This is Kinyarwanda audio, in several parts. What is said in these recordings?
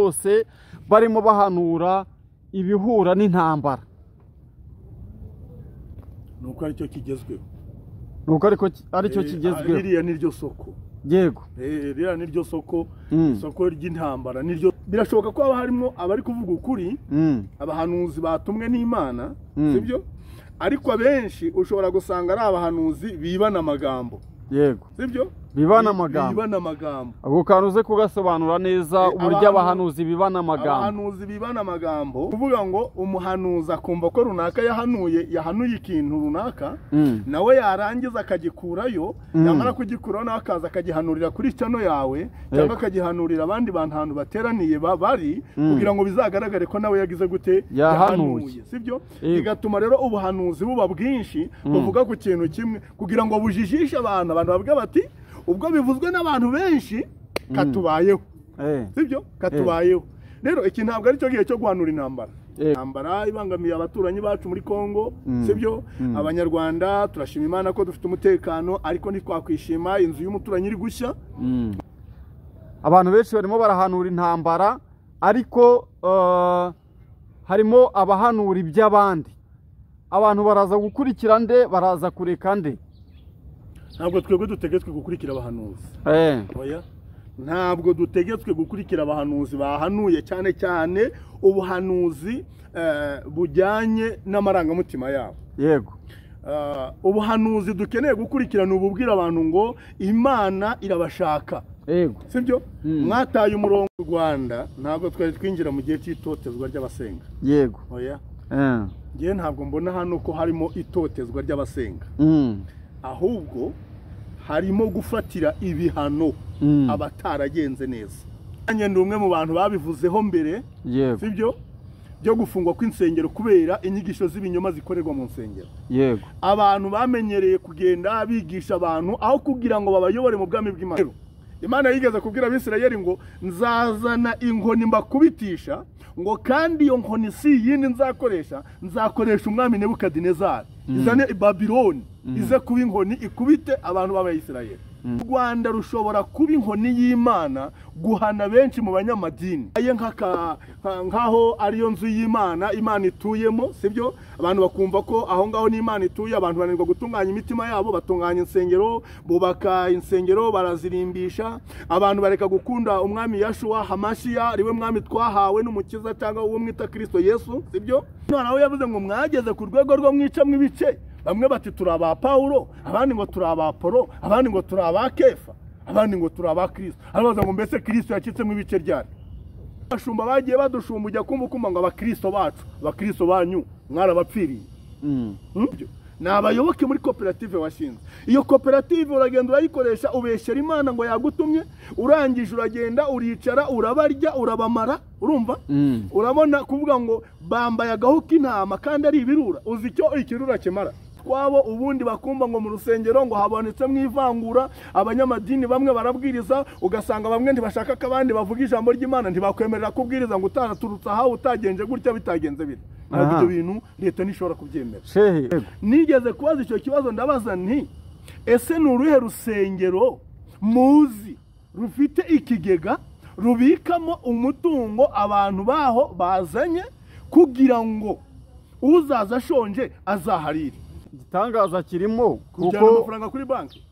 Bose barimo bahanura ibihura n'intambara. Nuko aricyo kigezweho. Nuko ariko aricyo kigezweho. Ririya niryo soko. Yego. Ririya niryo soko, isoko ry'intambara niryo. Birashoboka ko haba harimo abari kuvuga ukuri, abahanuzi batumwe n'Imana, sibyo? Ariko abenshi ushobora gusanga ari abahanuzi bibana amagambo. Yego. Sibyo? Bibana amagambo. Bibana amagambo. Ako kantu uze kugasobanura neza uburyo abahanuzi bibana amagambo. Abahanuzi bibana amagambo, kuvuga ngo umuhanuzi akumva ko runaka yahanuye ikintu runaka, nawe yarangiza akagikurayo, yamara kugikurayo nawe akaza akagihanurira kuri channel yawe cyangwa akagihanurira abandi bantu ahantu bateraniye bari, kugira ngo bizagaragare ko nawe yagize gute, yahanuye. Sibyo? Bigatuma rero ubuhanuzi buba bwinshi buvuga ku kintu kimwe kugira ngo bujijishe abantu, abantu bavuga bati ubwo bivuzwe n'abantu benshi katubayeho. Sibyo? Katubayeho. Rero iki ntabwo ari cyo gihe cyo guhanura intambara. Intambara ibangamiye abaturanyi bacu muri Kongo, sibyo? Abanyarwanda turashima Imana ko dufite umutekano, ariko ntitwakwishima inzu y'umuturanyi iri gushya. Abantu benshi barimo barahanura intambara, ariko harimo abahanura iby'abandi. Abantu baraza gukurikira nde, baraza kureka nde? Ntabwo twebwe dutegetswe gukurikira abahanuzi. Oya. Ntabwo dutegetswe gukurikira abahanuzi bahanuye, cyane cyane ubuhanuzi bujyanye n'amarangamutima yabo. Yego. Ubuhanuzi dukeneye gukurikira ni ububwira abantu ngo Imana irabashaka. Yego. Sibyo? Mwataye umurongo mu Rwanda, ntabwo twari twinjira mu gihe cy'itotezwa ry'abasenga. Yego. Oya. Ngiye ntabwo mbona hano ko harimo itotezwa ry'abasenga. Ahubwo harimo gufatira ibihano abataragenze neza. Nanjye ndi umwe mu bantu babivuzeho mbere, sibyo, byo gufungwa kw'insengero kubera inyigisho z'ibinyoma zikorerwa mu nsengero. Yego. Abantu bamenyereye kugenda bigisha abantu aho kugira ngo babayobore mu bwami bw'Imana. Imana yigeze kubwira Abisirayeli ngo nzazana inkoni mbakubitisha, ngo kandi iyo nkoni si yindi nzakoresha, nzakoresha umwami Nebukadinezari, izane i Babiloni, ize kuba inkoni ikubite abantu b'Abayisirayeli. U Rwanda rushobora kuba inkoni y'Imana guhana benshi mu banyamadini. Aye nkaho ariyo nzu y'Imana, Imana ituyemo, sibyo? Abantu bakumva ko aho ngaho ni Imana ituye, abantu bananirwa gutunganya imitima yabo, batunganya insengero, bubaka insengero barazirimbisha, abantu bareka gukunda umwami Yeshua Hamashiya, ariwe mwami twahawe n'umukiza cyangwa uwo mwita Kristo Yesu, sibyo? Noneho yavuze ngo mwageze ku rwego rwo mwicamwe ibice. Bamwe bati turi aba Paulo, abandi ngo turi aba Apollo, abandi ngo turi aba Kefa, abandi ngo turi aba Kristo. Arabaza ngo mbese Kristo yacitsemo ibice ryari? Abashumba bagiye badushumba ujya kumva ngo abakristo bacu, abakristo banyu mwarabapfiriye. Ni abayoboke muri koperative washinze. Iyo koperative uragenda urayikoresha, ubeshyera Imana ngo yagutumye, urangije uragenda uricara urabarya urabamara, urumva? Urabona kuvuga ngo bambaye agahu k'intama kandi ari ibirura. Uzi icyo ikirura kimara? Twabo ubundi bakumva ngo mu rusengero ngo habonetse mu ivangura, abanyamadini bamwe barabwiriza, ugasanga bamwe ntibashaka ko abandi bavuga ijambo ry'Imana, ntibakwemerera kubwiriza ngo utaraturutse aha utagenje gutya bitagenze bite. Ntabwo ibyo bintu leta ntishobora kubyemera. Nigeze kubaza icyo kibazo, ndabaza nti ese ni uruhe rusengero muzi rufite ikigega rubikamo umutungo abantu baho bazanye kugira ngo uzaza ashonje azaharire? Igitangaza kirimo kuko amafaranga kuri banki.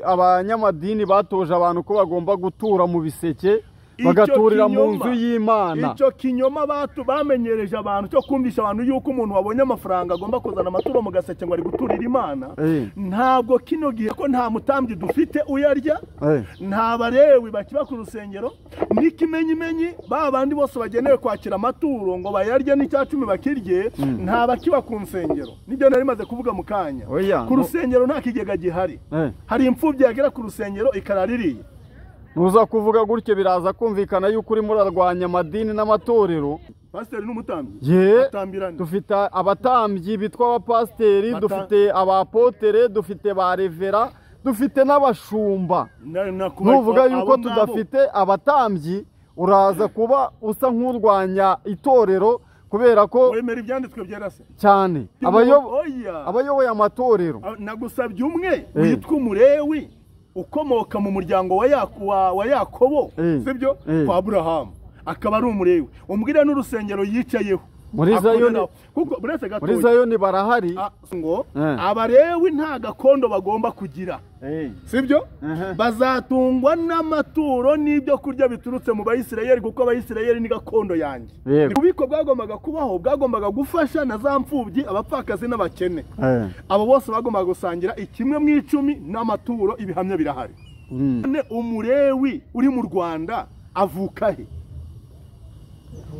Abanyamadini batoje abantu ko bagomba gutura mu biseke, bagaturira mu nzu y'Imana. Icyo kinyoma bamenyereje abantu cyo kumvisha abantu yuko umuntu wabonye amafaranga agomba kuzana amaturo mu gaseke ngo ari guturira Imana. Ntabwo kino gihe ko nta mutambyi dufite uyarya, nta barewi bakiba ku rusengero, n'ikimenyimenyi ba bandi bose bagenewe kwakira amaturo ngo bayarye n'icya cumi bakirye, nta bakiba ku nsengero. Nibyo nari maze kuvuga mu kanya. Ku rusengero nta kigega gihari. Hari imfubyi yagera ku rusengero ikaraririye. Nuza kuvuga gutyo biraza kumvikana yuko urimo urarwanya amadini n'amatorero. Pasiteri n'umutambyi dufite abatambyi bitwa abapasiteri, dufite abapotere, dufite ba revera, dufite n'abashumba. Nuvuga yuko tudafite abatambyi uraza kuba usa nk'urwanya itorero, kubera ko wemera ibyanditswe byera se cyane. Abayoboye amatorero nagusabye umwe witwa Umurewi ukomoka mu muryango wa Yakobo, sibyo, kwa Aburahamu. akaba ari umurewi, umbwire n'urusengero yicayeho muri Zayoni, kuko buretse gato muri Zayoni barahari ngo abarewi nta gakondo bagomba kugira, sibyo? Bazatungwa n'amaturo n'ibyo kurya biturutse mu Bayisirayeli, kuko Abayisirayeli ni gakondo yanjye. Ububiko bwagombaga kubaho bwagombaga gufasha na za mfubyi, abapfakazi n'abakene. Abo bose bagombaga gusangira ikimwe mu 10 n'amaturo, ibihamya birahari. Umurewi uri mu Rwanda avuka he?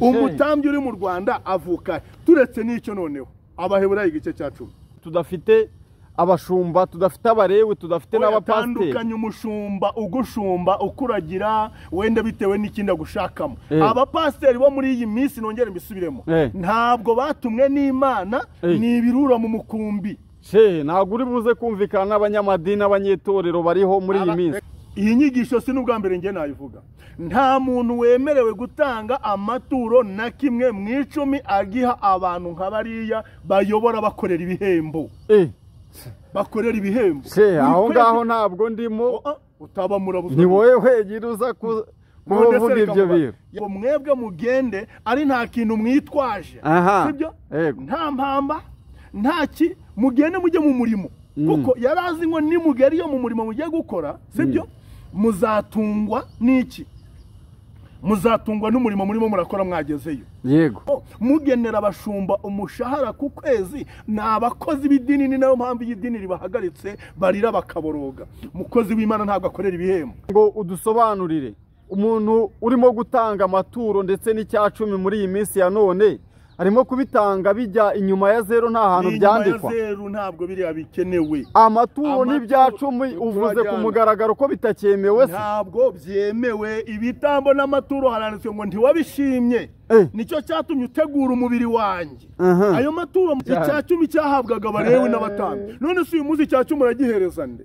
Umutambyi uri mu Rwanda avuka he? Turetse n'icyo noneho Abaheburayo igice cya 10. Tudafite abashumba, tudafite abarewi, tudafite n'abapasiteri. Tandukanye umushumba ugushumba ukuragira wenda bitewe n'ikindi agushakamo. Abapasiteri bo muri iyi minsi, nongere mbisubiremo, ntabwo batumwe n'Imana, ni ibirura mu mukumbi. Ntabwo uri buze kumvikana n'abanyamadini n'abanyetorero bariho muri iyi minsi. Iyi nyigisho si n'ubwa mbere njye nayivuga. Nta muntu wemerewe gutanga amaturo na kimwe mu 10 agiha abantu nka bariya bayobora bakorera ibihembo. Bakorera ibihembo. Aho ngaho ntabwo ndimo. Utaba murabuza. Ni wowe wenyine uza kuvuga ibyo bintu. Mwebwe mugende ari nta kintu mwitwaje. Sibyo? Nta mpamba, nta ki, mugende mujye mu murimo. Kuko yarazi ngo nimugera iyo mu murimo mugiye gukora, sibyo? Muzatungwa n'iki? Muzatungwa n'umurimo murimo murakora mwagezeyo. Yego. Mugenera abashumba umushahara ku kwezi, ni abakozi b'idini, ni nayo mpamvu y'idini ribahagaritse barira bakaboroga. Umukozi w'Imana ntabwo akorera ibihembo. Ngo udusobanurire, umuntu urimo gutanga amaturo ndetse n'icya 10 muri iyi minsi ya none arimo kubitanga bijya inyuma ya zero, nta hantu byandikwa. Inyuma ya zero ntabwo biriya bikenewe. Amaturo n'ibya 10 uvuze ku mugaragaro ko bitakemewe se? Ntabwo byemewe. Ibitambo n'amaturo haranditswe ngo ntiwabishimye, nicyo cyatumye utegura umubiri wanjye. Ayo maturo icya 10 cyahabwaga abarewi n'abatambyi. None se uyu munsi icya 10 uragihereza nde?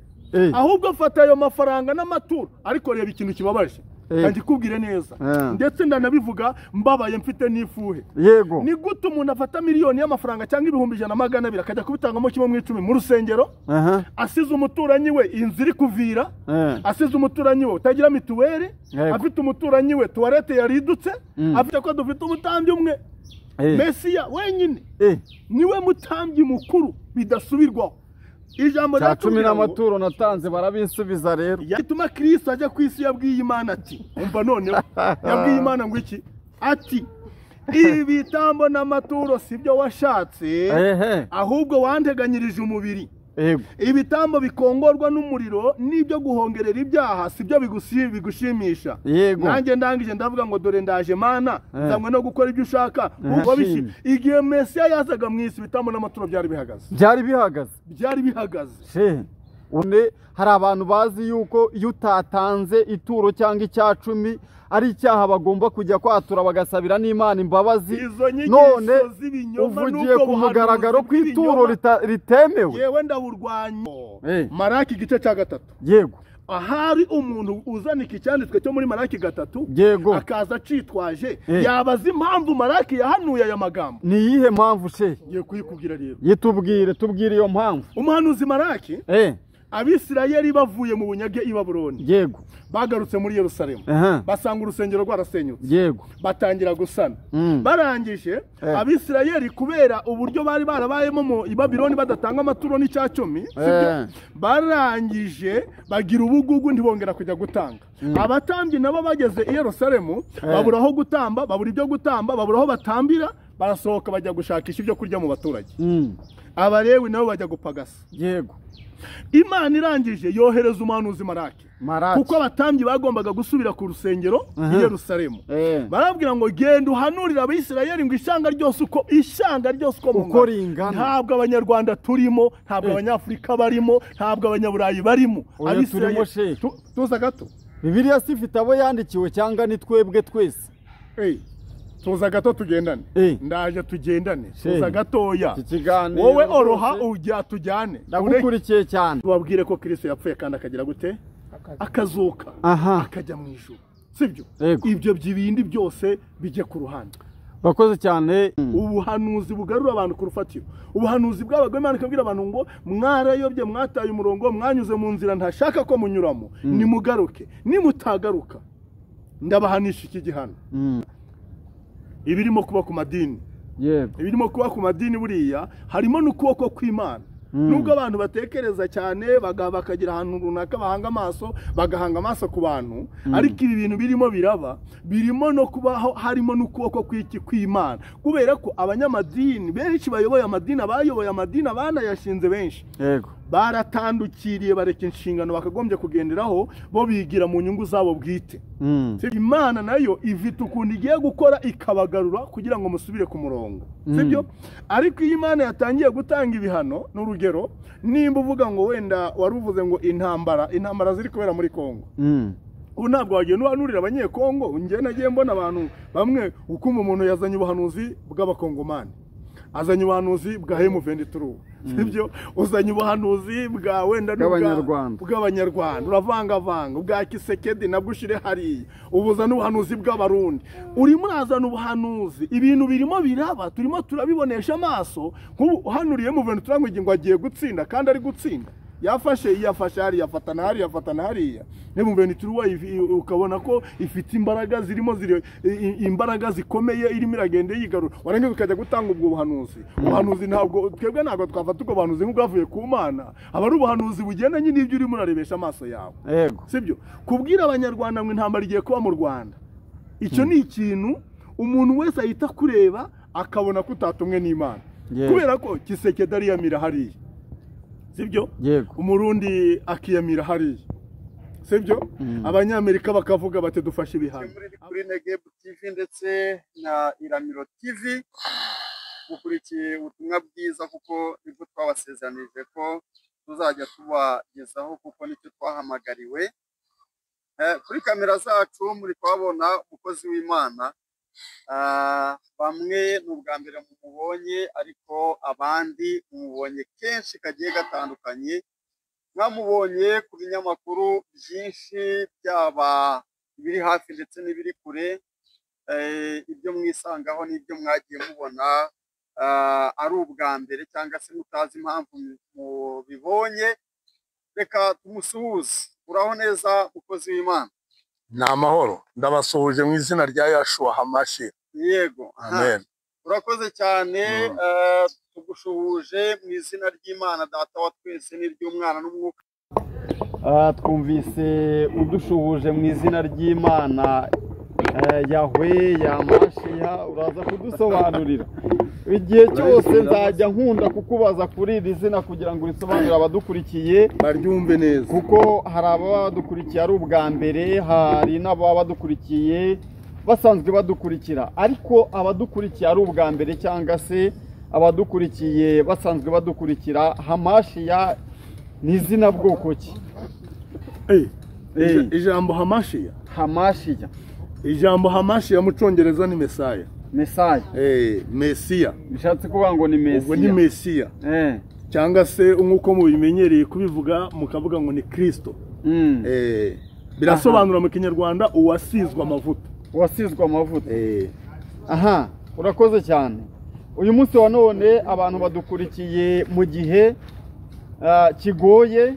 Ahubwo fata ayo mafaranga n'amaturo. Ariko reba ikintu kibabaje, ndikubwire neza, ndetse ndanabivuga mbabaye mfite n'ifuhe. Yego. Ni gute umuntu afata miliyoni y'amafaranga cyangwa 100,200 akajya kubitangamo kimwe mu 10 mu rusengero, asize umuturanyi we inzu iri kuvira, asize umuturanyi we utagira mituweli, afite umuturanyi we tuwarete yaridutse, afite ko dufite umutambyi umwe, Mesiya wenyine niwe mutambyi mukuru bidasubirwaho. Ijambo rya 10 n'amaturo natanze barabinsubiza rero. Yatuma Kristo ajya ku isi yabwiye Imana ati, umva noneho yabwiye Imana ngo iki? Ati ibitambo n'amaturo sibyo washatse, ahubwo wanteganyirije umubiri. Ibitambo bikongorwa n'umuriro n'ibyo guhongerera ibyaha sibyo bigushimisha. Nanjye ndangije ndavuga ngo dore ndaje Mana, nzanywe no gukora ibyo ushaka. Igihe Mesiya yazaga mu isi, ibitambo n'amaturo byari bihagaze. Byari bihagaze. Byari bihagaze. Hari abantu bazi yuko iyo utatanze ituro cyangwa icya 10 ari icyaha bagomba kujya kwatura bagasabira n'Imana imbabazi. None uvugiye ku mugaragaro ko ituro ritemewe. Yewe ndaburwanya. Maraki igice cya 3. Yego. Ahari umuntu uzana iki cyanditswe cyo muri Maraki 3, akaza acitwaje, yabaza impamvu Maraki yahanuye aya magambo. Ni iyihe mpamvu se? Ngiye kuyikubwira rero. Yitubwire, tubwire iyo mpamvu. Umuhanuzi Maraki, Abisirayeli bavuye mu bunyage i Babuloni. Yego. Bagarutse muri Yerusalemu. Basanga urusengero rwarasenyutse. Yego. Batangira gusana. Barangije Abisirayeli kubera uburyo bari barabayemo mu Babuloni badatanga amaturo n'icya 10, sibyo? Barangije bagira ubugugu ntibongera kujya gutanga. Abatambyi nabo bageze i Yerusalemu babura aho gutamba, babura ibyo gutamba, babura aho batambira, barasohoka bajya gushakisha ibyo kurya mu baturage. Abarewi nabo bajya gupagasa. Yego. Imana irangije yohereza umuhanuzi Maraki, kuko abatambyi bagombaga gusubira ku rusengero i Yerusalemu. Barabwira ngo genda uhanurire Abisirayeli ngo ishyanga ryose uko ishyanga ryose uko ringana. Ntabwo Abanyarwanda turimo, ntabwo Abanyafurika barimo, ntabwo Abanyaburayi barimo. Abisirayeli tuza gato. Bibiliya si ifite abo yandikiwe cyangwa ni twebwe twese? Tuza gato tugendane. Ndaje tugendane. Tuza gatoya. Wowe oroha ujya tujyane. Ndagukurikiye cyane. Tubabwire ko Kristo yapfuye kandi akagira gute? Akazuka. Akajya mu ijuru. Sibyo? Ibyo byibindi byose bijye ku ruhande. Bakoze cyane. Ubuhanuzi bugarura abantu ku rufatiro. Ubuhanuzi bw'abagome Imana ikabwira abantu ngo mwarayobye, mwataye umurongo, mwanyuze mu nzira ntashaka ko munyuramo. Nimugaruke. Nimutagaruka ndabahanisha iki gihano. Ibirimo kuba ku madini, Yego. ibirimo kuba ku madini buriya harimo n'ukuboko kw'Imana. Nubwo abantu batekereza cyane bakagira ahantu runaka bahanga amaso, bagahanga amaso ku bantu, ariko ibi bintu birimo biraba birimo no kubaho harimo n'ukuboko kw'iki kw'Imana, kubera ko abanyamadini benshi bayoboye amadini, abayoboye amadini abanayashinze benshi, Yego. baratandukiriye bareka inshingano bakagombye kugenderaho, bo bigira mu nyungu zabo bwite. Imana nayo ifite ukuntu igiye gukora ikabagarura kugira ngo musubire ku murongo, sibyo? Ariko iyo Imana yatangiye gutanga ibihano, n'urugero nimba uvuga ngo wenda waruvuze ngo intambara ziri kubera muri Kongo, ubu ntabwo wagenda uhanurira abanyekongo. Njye nagiye mbona abantu bamwe ukumva umuntu yazanye ubuhanuzi bw'abakongomani, azanye ubuhanuzi bwa M23, sibyo? Uzanye ubuhanuzi bwa wenda bw'abanyarwanda, uravangavanga ubwa Kisekedi nabwo ushire hariya, ubuzana ubuhanuzi bw'abarundi, urimo urazana ubuhanuzi. Ibintu birimo biraba turimo turabibonesha amaso. Nk'ubu uhanuriye M23 ngo agiye gutsinda kandi ari gutsinda, yafashe yafashe hariya afatana hariya afatana hariya, M23 ukabona ko ifite imbaraga zirimo imbaraga zikomeye, irimo iragenda yigarura, warangiza ukajya gutanga ubwo buhanuzi. Ubuhanuzi ntabwo twebwe ntabwo twafata ubwo buhanuzi nk'ubwavuye ku Mana, aba ari ubuhanuzi bugendanye n'ibyo urimo urarebesha amaso yawe. Yego. Sibyo? Kubwira abanyarwanda ngo intambara igiye kuba mu Rwanda, icyo ni ikintu umuntu wese ahita kureba akabona ko utatumwe n'Imana, kubera ko Kisekedi ariyamira hariya, sibyo? Yego. Umurundi akiyamira hariya, sibyo? Abanyamerika bakavuga bati dufashe ibihano. Kuri Negev TV ndetse na Iramiro TV mukurikiye ubutumwa bwiza, kuko nibwo twabasezeranije ko tuzajya tubagezaho, kuko nicyo twahamagariwe. Kuri kamera zacu muri twabona umukozi w'Imana, bamwe ni ubwa mbere mumubonye, ariko abandi mumubonye kenshi kagiye gatandukanye. Mwamubonye ku binyamakuru byinshi, byaba ibiri hafi ndetse n'ibiri kure, ibyo mwisangaho n'ibyo mwagiye mubona ari ubwa mbere cyangwa se mutazi impamvu mubibonye. Reka tumusuhuze. Uraho neza mukozi w'Imana? Ni amahoro, ndabasuhuje mu izina rya Yashua Hamashi. Yego. Amen. Urakoze cyane. Tugushuhuje mu izina ry'Imana Data wa twese n'iry'Umwana n'Umwuka. Twumvise udushuhuje mu izina ry'Imana Yahwe Yamashiha, uraza kudusobanurira. Igihe cyose nzajya nkunda kukubaza kuri iri zina kugira ngo urisobanurire abadukurikiye baryumve neza, kuko hari ababa badukurikiye ari ubwa mbere, hari n'ababa badukurikiye basanzwe badukurikira, ariko abadukurikiye ari ubwa mbere cyangwa se abadukurikiye basanzwe badukurikira, Hamashiya ni izina bwoko ki? Ijambo Hamashiya, Hamashiya, ijambo Hamashiya mu Cyongereza ni Mesaya. Mesaya. Mesiya. Bishatse kuvuga ngo ni Mesiya. Ubwo ni Mesiya. Cyangwa se nk'uko mubimenyereye kubivuga mukavuga ngo ni Kristo. Birasobanura mu Kinyarwanda uwasizwe amavuta. Uwasizwe amavuta. Aha, urakoze cyane. Uyu munsi wa none abantu badukurikiye mu gihe kigoye,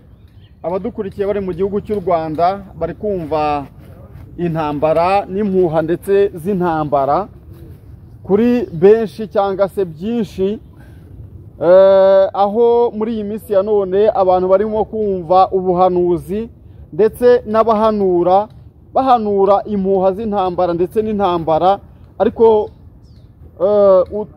abadukurikiye bari mu gihugu cy'u Rwanda bari kumva intambara n'impuha ndetse z'intambara kuri benshi cyangwa se byinshi, aho muri iyi minsi ya none abantu barimo kumva ubuhanuzi ndetse n'abahanura bahanura impuha z'intambara ndetse n'intambara. Ariko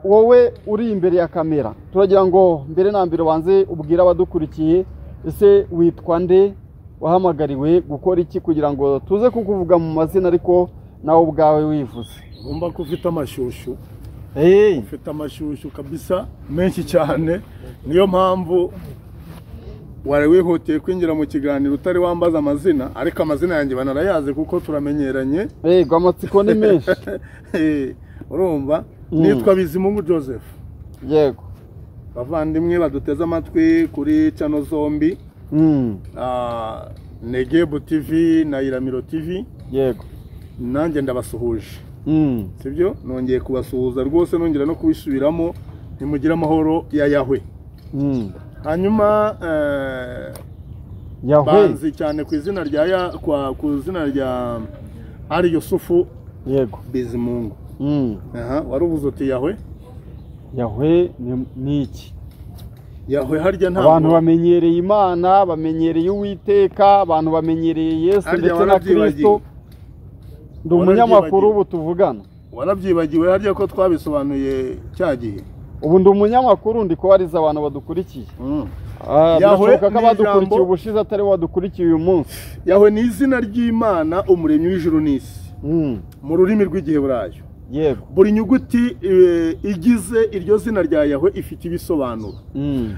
wowe uri imbere ya kamera, turagira ngo mbere na mbere wanze ubwira abadukurikiye, ese witwa nde, wahamagariwe gukora iki, kugira ngo tuze kukuvuga mu mazina ariko nawe ubwawe wivuze. Ugomba ko ufite amashyushyu, ufite amashyushyu kabisa menshi cyane, niyo mpamvu wari wihutiye kwinjira mu kiganiro utari wambaza amazina, ariko amazina yanjye banarayazi kuko turamenyeranye. Yego, amatsiko ni menshi. Urumva, nitwa Bizimungu Joseph. Yego. Bavandimwe baduteze amatwi kuri channel zombi, Negebu TV na Iramiro TV. Yego. Nanjye ndabasuhuje. Sibyo? Nongeye kubasuhuza rwose, nongera no kubisubiramo, ntimugire amahoro ya Yahwe. Hanyuma Yahwe banzi cyane ku izina rya ku izina rya Ari Yusufu. Yego. Bizimungu. Aha, wari uvuze uti Yahwe. Yahwe ni iki? Yahwe harya ntabwo abantu bamenyereye Imana, bamenyereye Uwiteka, abantu bamenyereye Yesu Harya ndetse na warabyibagiwe. Kristo. Ndi umunyamakuru ubu tuvugana. Warabyibagiwe harya ko twabisobanuye cya gihe? Ubu ndi umunyamakuru, ndi kubariza abantu badukurikiye. Yahwe Birashoboka ko ni abadukurikiye ubushize atari bo badukurikiye uyu munsi. Yahwe ni izina ry'Imana umuremyi w'ijuru n'isi mu rurimi rw'Igiheburayo. Buri nyuguti igize iryo zina rya Yahwe ifite ibisobanuro.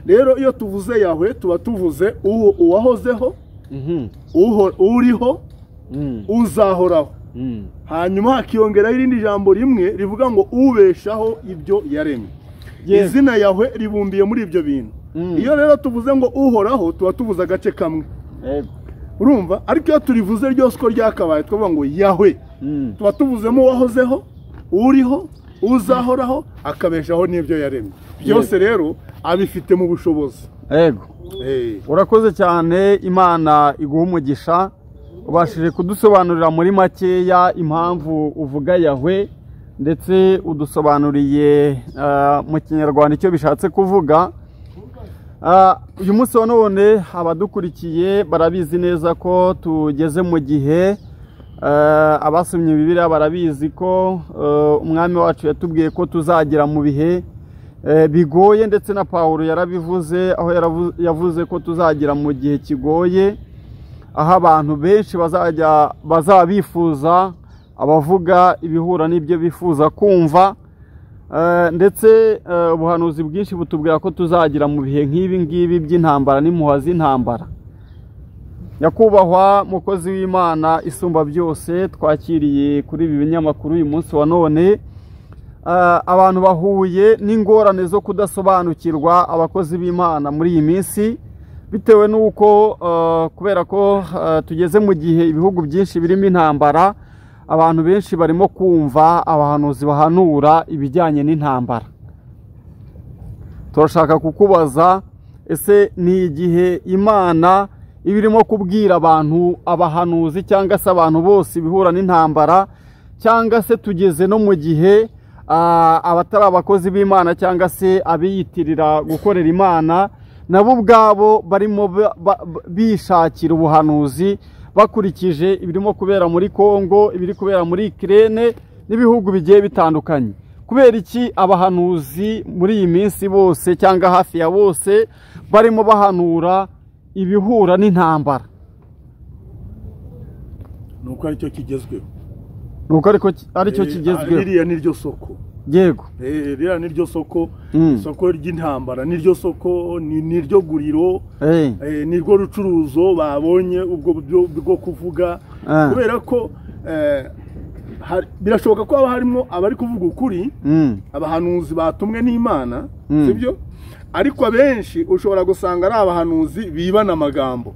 Rero iyo tuvuze Yahwe tuba tuvuze uwahozeho, uriho, uzahoraho. Hanyuma hakiyongeraho irindi jambo rimwe rivuga ngo ubeshaho ibyo yaremye. Izina Yahwe ribumbiye muri ibyo bintu. Iyo rero tuvuze ngo uhoraho tuba tuvuze agace kamwe. Urumva, ariko iyo turivuze ryose uko ryakabaye twavuga ngo Yahwe, tuba tuvuzemo uwahozeho, uriho, uzahoraho, akabeshaho n'ibyo yaremye byose. Rero abifite mu bushobozi. Urakoze cyane, Imana iguha umugisha. Ubashije kudusobanurira muri makeya impamvu uvuga Yahwe, ndetse udusobanuriye mu Kinyarwanda icyo bishatse kuvuga. Uyu munsi wa none abadukurikiye barabizi neza ko tugeze mu gihe, abasomye Bibiliya barabizi ko umwami wacu yatubwiye ko tuzagera mu bihe bigoye, ndetse na Pawulo yarabivuze aho yavuze ko tuzagera mu gihe kigoye, aho abantu benshi bazajya bazaba bifuza abavuga ibihura n'ibyo bifuza kumva. Ndetse ubuhanuzi bwinshi butubwira ko tuzagira mu bihe nk'ibi ngibi by'intambara n'impuha z'intambara. Nyakubahwa mukozi w'Imana isumba byose twakiriye kuri ibi binyamakuru uyu munsi wa none, abantu bahuye n'ingorane zo kudasobanukirwa abakozi b'Imana muri iyi minsi, bitewe n'uko kubera ko tugeze mu gihe ibihugu byinshi birimo intambara, abantu benshi barimo kumva abahanuzi bahanura ibijyanye n'intambara. Turashaka kukubaza, ese ni igihe Imana iba irimo kubwira abantu, abahanuzi cyangwa se abantu bose ibihura n'intambara, cyangwa se tugeze no mu gihe abatari abakozi b'Imana cyangwa se abiyitirira gukorera Imana nabo ubwabo barimo bishakira ubuhanuzi bakurikije ibirimo kubera muri Kongo, ibiri kubera muri Ukraine n'ibihugu bigiye bitandukanye? Kubera iki abahanuzi muri iyi minsi bose cyangwa hafi ya bose barimo bahanura ibihura n'intambara? Nuko aricyo kigezweho. Nuko ariko aricyo kigezweho. Ririya niryo soko. Ririya niryo soko, isoko ry'intambara niryo soko, niryo guriro, nirwo rucuruzo babonye ubwo buryo bwo kuvuga. Kubera ko birashoboka ko haba harimo abari kuvuga ukuri, abahanuzi batumwe n'Imana, sibyo? Ariko abenshi ushobora gusanga ari abahanuzi bibana amagambo.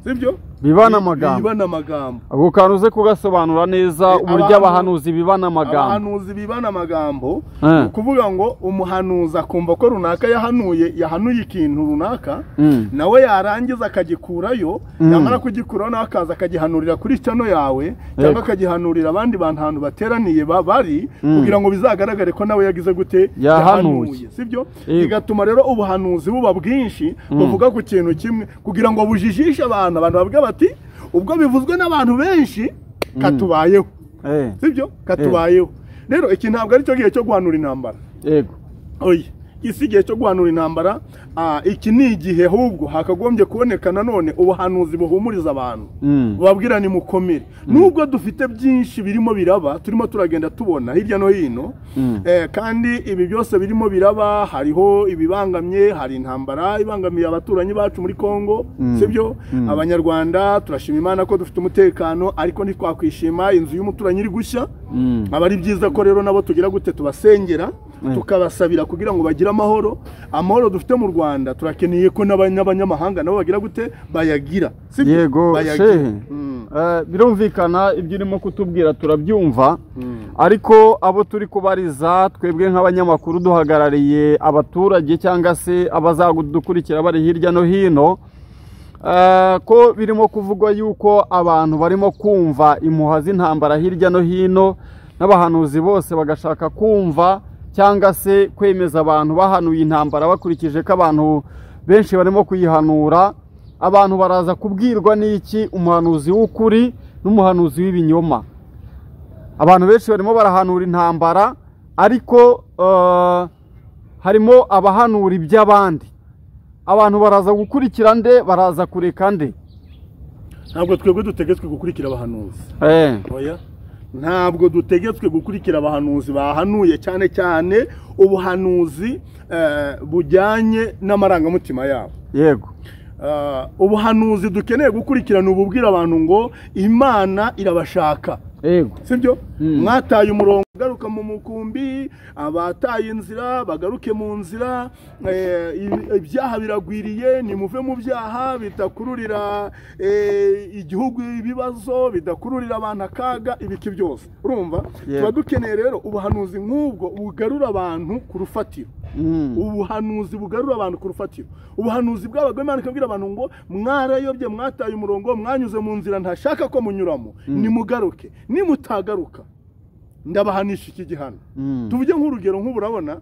Sibyo? Bibana amagambo. Bibana amagambo. Ako kantu uze kugasobanura neza, uburyo abahanuzi bibana amagambo. Abahanuzi bibana amagambo, ni ukuvuga ngo umuhanuzi akumva ko runaka yahanuye ikintu runaka, nawe yarangiza akagikurayo, yamara kugikurayo nawe akaza akagihanurira kuri channel yawe, cyangwa akagihanurira abandi bantu ahantu bateraniye bari, kugira ngo bizagaragare ko nawe yagize gute? Yahanuye. Sibyo? Bigatuma rero ubuhanuzi buba bwinshi buvuga ku kintu kimwe, kugira ngo bujijishe abantu, abantu bavuge bati ubwo bivuzwe n'abantu benshi katubayeho. Sibyo? Katubayeho. Rero iki ntabwo ari cyo gihe cyo guhanura intambara. Oya, iki gihe cyo guhanura intambara, iki ni igihe ahubwo hakagombye kuboneka nanone ubuhanuzi buhumuriza abantu, bubabwira ni mukomere, nubwo dufite byinshi birimo biraba, turimo turagenda tubona hirya no hino. Kandi ibi byose birimo biraba, hariho ibibangamye, hari intambara ibangamiye abaturanyi bacu muri Kongo, sibyo? Abanyarwanda turashima Imana ko dufite umutekano, ariko ntitwakwishima inzu y'umuturanyi iri gushya. Aba ari byiza ko rero nabo tugira gute? Tubasengera, tukabasabira kugira ngo bagire amahoro. Amahoro dufite mu Rwanda turakeneye ko n'abanyamahanga nabo bagira gute? Bayagira. Sibyo? Yego. Bayagira. Shehe. Birumvikana ibyo urimo kutubwira turabyumva, ariko abo turi kubariza twebwe nk'abanyamakuru duhagarariye abaturage cyangwa se abazadukurikira bari hirya no hino, ko birimo kuvugwa yuko abantu barimo kumva impuha z'intambara hirya no hino, n'abahanuzi bose bagashaka kumva cyangwa se kwemeza abantu bahanuye intambara bakurikije ko abantu benshi barimo kuyihanura. Abantu baraza kubwirwa n'iki? Umuhanuzi w'ukuri n'umuhanuzi w'ibinyoma. Abantu benshi barimo barahanura intambara, ariko harimo abahanura iby'abandi. Abantu baraza gukurikira nde? Baraza kureka nde? Ntabwo twebwe dutegetswe gukurikira abahanuzi. Oya, ntabwo dutegetswe gukurikira abahanuzi bahanuye, cyane cyane ubuhanuzi bujyanye n'amarangamutima yabo. Yego. Ubuhanuzi dukeneye gukurikirana ububwira abantu ngo Imana irabashaka. Yego. Sibyo? Mwataye umurongo, garuka mu mukumbi, abataye inzira bagaruke mu nzira, ibyaha biragwiriye, nimuve mu byaha bitakururira igihugu ibibazo, bidakururira abantu akaga, ibiki byose. Urumva? Tuba dukeneye rero ubuhanuzi nk'ubwo bugarura abantu ku rufatiro. Ubuhanuzi bugarura abantu ku rufatiro. Ubuhanuzi bw'abagome, Imana ikabwira abantu ngo mwarayobye, mwataye umurongo, mwanyuze mu nzira ntashaka ko munyuramo, nimugaruke. Nimutagaruka ndabahanisha iki gihano. Tuvuge nk'urugero, nk'ubu urabona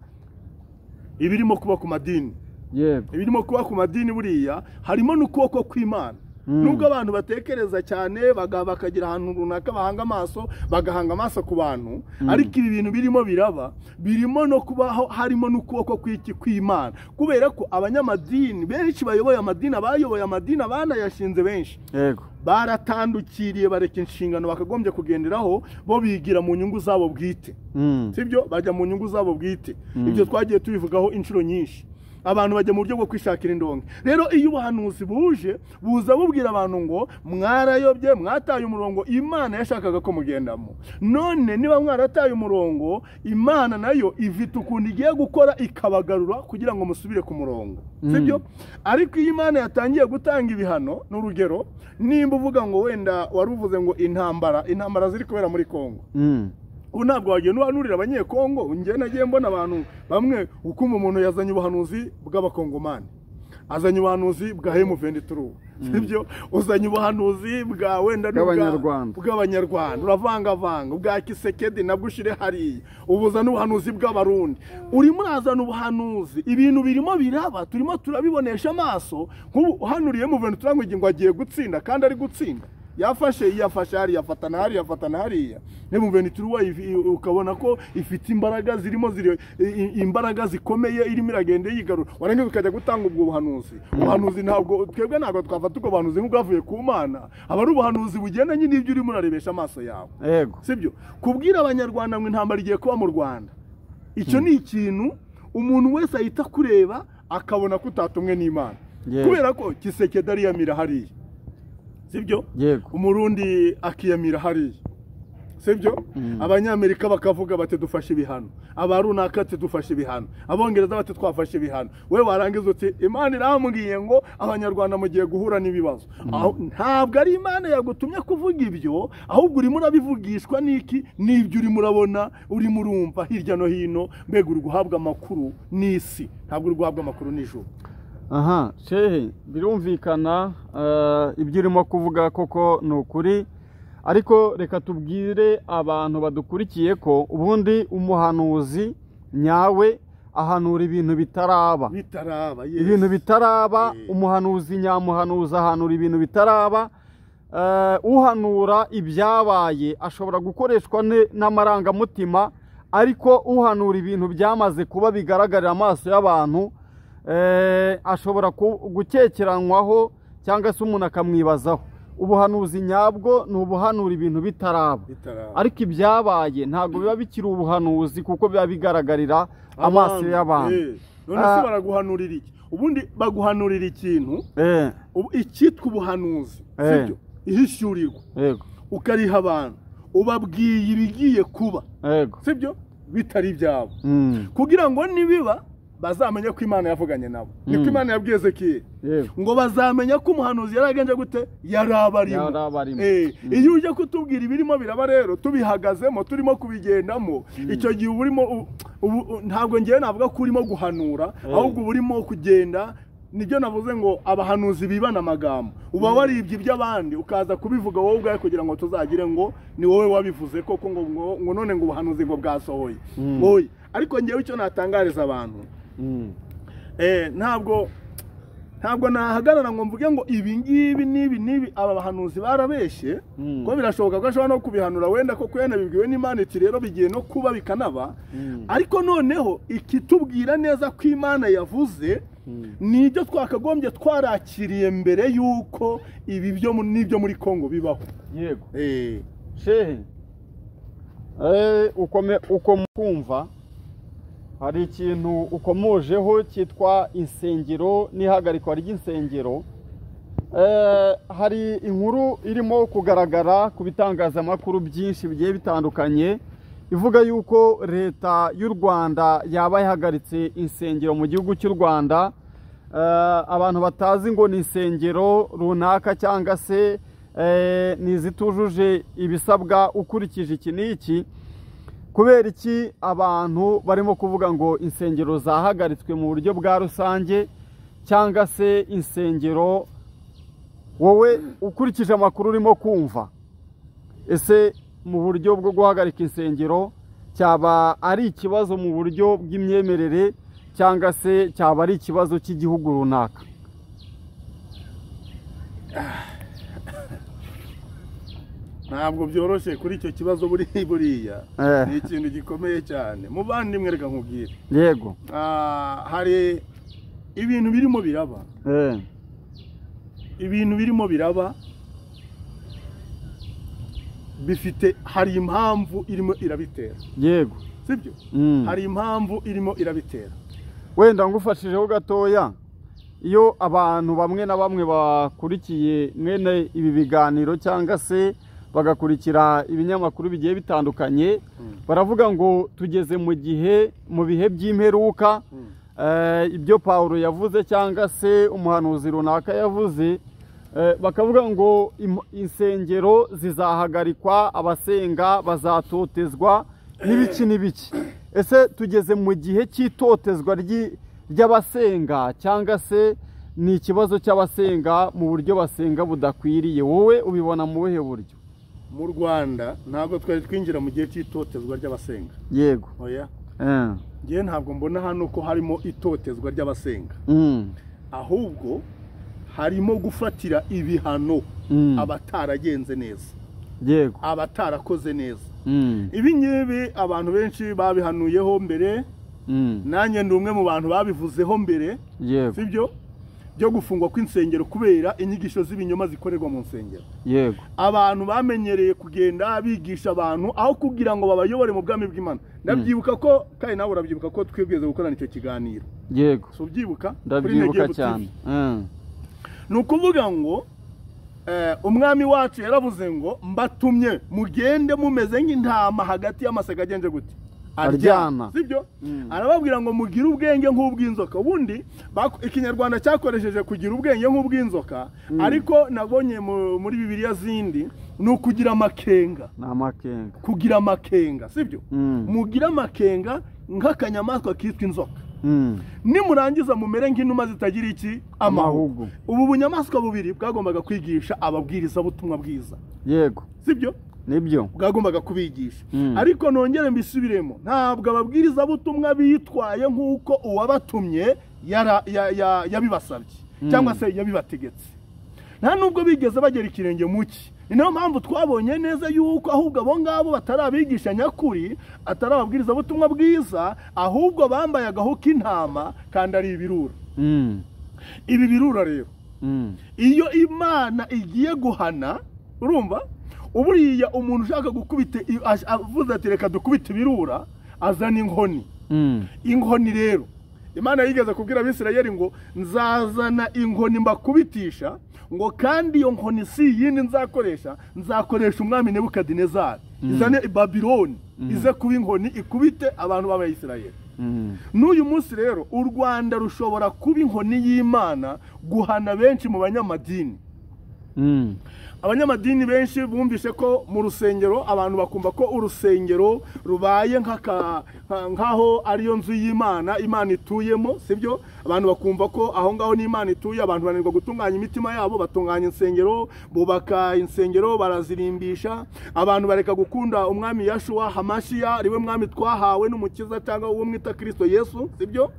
ibirimo kuba ku madini. Yego. Ibirimo kuba ku madini buriya harimo n'ukuboko kw'Imana. Nubwo abantu batekereza cyane bakagira ahantu runaka bahanga amaso, bagahanga amaso ku bantu, ariko ibi bintu birimo biraba birimo no kubaho harimo n'ukuboko kw'iki kw'Imana, kubera ko abanyamadini benshi bayoboye amadini, abayoboye amadini abanayashinze benshi Yego. baratandukiriye, bareka inshingano bakagombye kugenderaho, bo bigira mu nyungu zabo bwite. Sibyo? Bajya mu nyungu zabo bwite. Ibyo twagiye tubivugaho inshuro nyinshi. Abantu bajya mu buryo bwo kwishakira indonke. Rero iyo ubuhanuzi buje, buza bubwira abantu ngo mwarayobye, mwataye umurongo Imana yashakaga ko mugendamo. None niba mwarataye umurongo, Imana nayo ifite ukuntu igiye gukora ikabagarura kugira ngo musubire ku murongo. Sibyo? Ariko iyo Imana yatangiye gutanga ibihano, n'urugero nimba uvuga ngo wenda wari uvuze ngo intambara ziri kubera muri Kongo, ubu ntabwo wagenda uhanurira abanyekongo. Njye nagiye mbona abantu bamwe, ukumva umuntu yazanye ubuhanuzi bw'abakongomani, azanye ubuhanuzi bwa M23, sibyo? Uzanye ubuhanuzi bwa wenda Bw'abanyarwanda. bw'abanyarwanda, uravangavanga ubwa Kisekedi nabwo ushire hariya, ubuzana ubuhanuzi bw'abarundi, urimo urazana ubuhanuzi. Ibintu birimo biraba, turimo turabibonesha amaso. Nk'ubu uhanuriye M23 ngo agiye gutsinda, kandi ari gutsinda, yafashe yafashe hariya, afatana hariya, afatana hariya. M23 ukabona ko ifite imbaraga zirimo ziri imbaraga zikomeye, irimo iragenda yigarura, warangiza ukajya gutanga ubwo buhanuzi. Ubuhanuzi ntabwo twebwe ntabwo twafata ubwo buhanuzi nk'ubwavuye ku Mana, aba ari ubuhanuzi bugendanye n'ibyo urimo urarebesha amaso yawe. Yego. Sibyo? Kubwira abanyarwanda ngo intambara igiye kuba mu Rwanda, icyo ni ikintu umuntu wese ahita kureba akabona ko utatumwe n'Imana. Kubera ko Kisekedi ariyamira hariya, sibyo? Yego. Umurundi akiyamira hariya, sibyo? Abanyamerika bakavuga bati dufashe ibihano, abarunaka ati dufashe ibihano, abongereza bati twafashe ibihano, we warangiza uti Imana irambwiye ngo abanyarwanda mugiye guhura n'ibibazo. Ntabwo ari Imana yagutumye kuvuga ibyo, ahubwo urimo urabivugishwa n'iki? N'ibyo urimo urabona, urimo urumva hirya no hino. Mbega uri guhabwa amakuru n'isi, ntabwo uri guhabwa amakuru n'ijuru. Aha, shehe, birumvikana ibyo urimo kuvuga koko ni ukuri, ariko reka tubwire abantu badukurikiye ko ubundi umuhanuzi nyawe ahanura ibintu bitaraba. Bitaraba, yes. Ibintu bitaraba. Umuhanuzi nyamuhanuzi ahanura ibintu bitaraba. Uhanura ibyabaye ashobora gukoreshwa n'amarangamutima, ariko uhanura ibintu byamaze kuba bigaragarira amaso y'abantu ashobora gukekeranywaho cyangwa se umuntu akamwibazaho. Ubuhanuzi nyabwo ni ubuhanura ibintu bitaraba, Bitaraba. ariko ibyabaye ntabwo biba bikiri ubuhanuzi, kuko biba bigaragarira amaso y'abantu. None se baraguhanurira iki? Ubundi baguhanurira ikintu, icyitwa ubuhanuzi, sibyo? Ihishyurirwa Yego. ukariha abantu, ubabwiye ibigiye kuba, Yego. sibyo? Bitari ibyabo, kugira ngo nibiba bazamenye ko Imana yavuganye nabo. Niko Imana yabwiye Ezekiyeli ngo bazamenya ko umuhanuzi yaragenje gute, yarabarimo. Yarabarimo. Iyo uje kutubwira ibirimo biraba rero tubihagazemo, turimo kubigendamo, icyo gihe uba urimo ntabwo ngewe navuga ko urimo guhanura, ahubwo uba urimo kugenda Nibyo navuze ngo abahanuzi bibana amagambo, uba waribye iby'abandi ukaza kubivuga wowe ubwawe kugira ngo tuzagire ngo ni wowe wabivuze koko, ngo none ngo ubuhanuzi ngo bwasohoye. Oya, ariko ngewe icyo natangariza abantu, ntabwo nahagarara ngo mvuge ngo ibi ngibi n'ibi n'ibi aba bahanuzi barabeshye, ko birashoboka ko ashobora no kubihanura wenda koko yanabibwiwe n'Imana iti rero bigiye no kuba bikanaba. Ariko noneho ikitubwira neza ko Imana yavuze ni ibyo twakagombye twarakiriye mbere y'uko ibi byo n'ibyo muri Kongo bibaho. Yego. Shehe, uko kumva hari ikintu ukomojeho cyitwa insengero n'ihagarikwa ry'insengero. Hari inkuru irimo kugaragara ku bitangazamakuru byinshi bigiye bitandukanye ivuga yuko leta y'u Rwanda yaba yahagaritse insengero mu gihugu cy'u Rwanda. Abantu batazi ngo ni insengero runaka cyangwa se ni izitujuje ibisabwa ukurikije iki n'iki. Kubera iki abantu barimo kuvuga ngo insengero zahagaritswe mu buryo bwa rusange cyangwa se insengero, wowe ukurikije amakuru urimo kumva, ese mu buryo bwo guhagarika insengero cyaba ari ikibazo mu buryo bw'imyemerere cyangwa se cyaba ari ikibazo cy'igihugu runaka? Ntabwo byoroshye kuri icyo kibazo, buriya ni ikintu gikomeye cyane. Muvandimwe, reka nkubwire. Yego. Hari ibintu birimo biraba. Ibintu birimo biraba bifite, hari impamvu irimo irabitera. Yego. Sibyo? Hari impamvu irimo irabitera. Wenda ngufashijeho gatoya, iyo abantu bamwe na bamwe bakurikiye mwene ibi biganiro cyangwa se bagakurikira ibinyamakuru bigiye bitandukanye, baravuga ngo tugeze mu gihe, mu bihe by'imperuka, ibyo Paulo yavuze cyangwa se umuhanuzi runaka yavuze, bakavuga ngo insengero zizahagarikwa, abasenga bazatotezwa n'ibiki n'ibiki. Ese tugeze mu gihe cy'itotezwa ry'abasenga cyangwa se ni ikibazo cy'abasenga mu buryo basenga budakwiriye? Wowe ubibona mu buhe buryo? Mu Rwanda ntabwo twari twinjira mu gihe cy'itotezwa ry'abasenga. Yego. Oya. Ngiye ntabwo mbona hano ko harimo itotezwa ry'abasenga. Ahubwo harimo gufatira ibihano abataragenze neza. Yego. Abatarakoze neza. Ibi ngibi abantu benshi babihanuyeho mbere. Nanjye ndi umwe mu bantu babivuzeho mbere. Yego. Sibyo? Byo gufungwa kw'insengero kubera inyigisho z'ibinyoma zikorerwa mu nsengero. Yego. Abantu bamenyereye kugenda bigisha abantu aho kugira ngo babayobore mu bwami bw'Imana. Ndabyibuka ko kandi nawe urabyibuka ko twibwize gukorana icyo kiganiro. Yego. So ubyibuka? Ndabyibuka cyane. Ni ukuvuga ngo umwami wacu yaravuze ngo mbatumye mugende mumeze nk'intama hagati y'amasega agenje gute? Aryana. Sibyo? Arababwira ngo mugire ubwenge nk'ubw'inzoka. Ubundi ikinyarwanda cyakoresheje kugira ubwenge nk'ubw'inzoka, ariko nabonye muri Bibiliya zindi ni ukugira amakenga. Ni amakenga. Kugira amakenga, sibyo? Mugire amakenga nk'akanyamaswa kitwa inzoka. Nimurangiza mumere nk'inuma zitagira iki? Amahugu. Ubu bunyamaswa bubiri bwagombaga kwigisha ababwiriza butumwa bwiza. Yego. Sibyo? Nibyo. Bwagombaga kubigisha. Ariko nongere mbisubiremo, ntabwo ababwiriza butumwa bitwaye nk'uko uwabatumye yabibasabye cyangwa se yabibategetse. Nta nubwo bigeze bagera ikirenge muki. Ni nayo mpamvu twabonye neza yuko ahubwo abo ngabo batarabigisha nyakuri, atari ababwiriza butumwa bwiza, ahubwo bambaye agahu k'intama kandi ari ibirura. Ibi birura rero, iyo Imana igiye guhana, urumva uburiya umuntu ushaka gukubita avuze ati reka dukubite ibirura, azana inkoni. Inkoni rero Imana yigeze kubwira Abisirayeli ngo nzazana inkoni mbakubitisha, ngo kandi iyo nkoni si yindi nzakoresha, nzakoresha umwami Nebukadinezari, izane i Babiloni, ize kuba inkoni ikubite abantu b'Abayisirayeli. N'uyu munsi rero u Rwanda rushobora kuba inkoni y'Imana guhana benshi mu banyamadini. Abanyamadini benshi bumvise ko mu rusengero abantu bakumva ko urusengero rubaye nkaho ariyo nzu y'Imana, Imana ituyemo, sibyo? Abantu bakumva ko aho ngaho n'Imana ituye. Abantu bananirwa gutunganya imitima yabo, batunganya insengero, bubaka insengero, barazirimbisha. Abantu bareka gukunda umwami Yashua Hamashiya, ariwe mwami twahawe n'umukiza cyangwa uwo mwita Kristo Yesu, sibyo?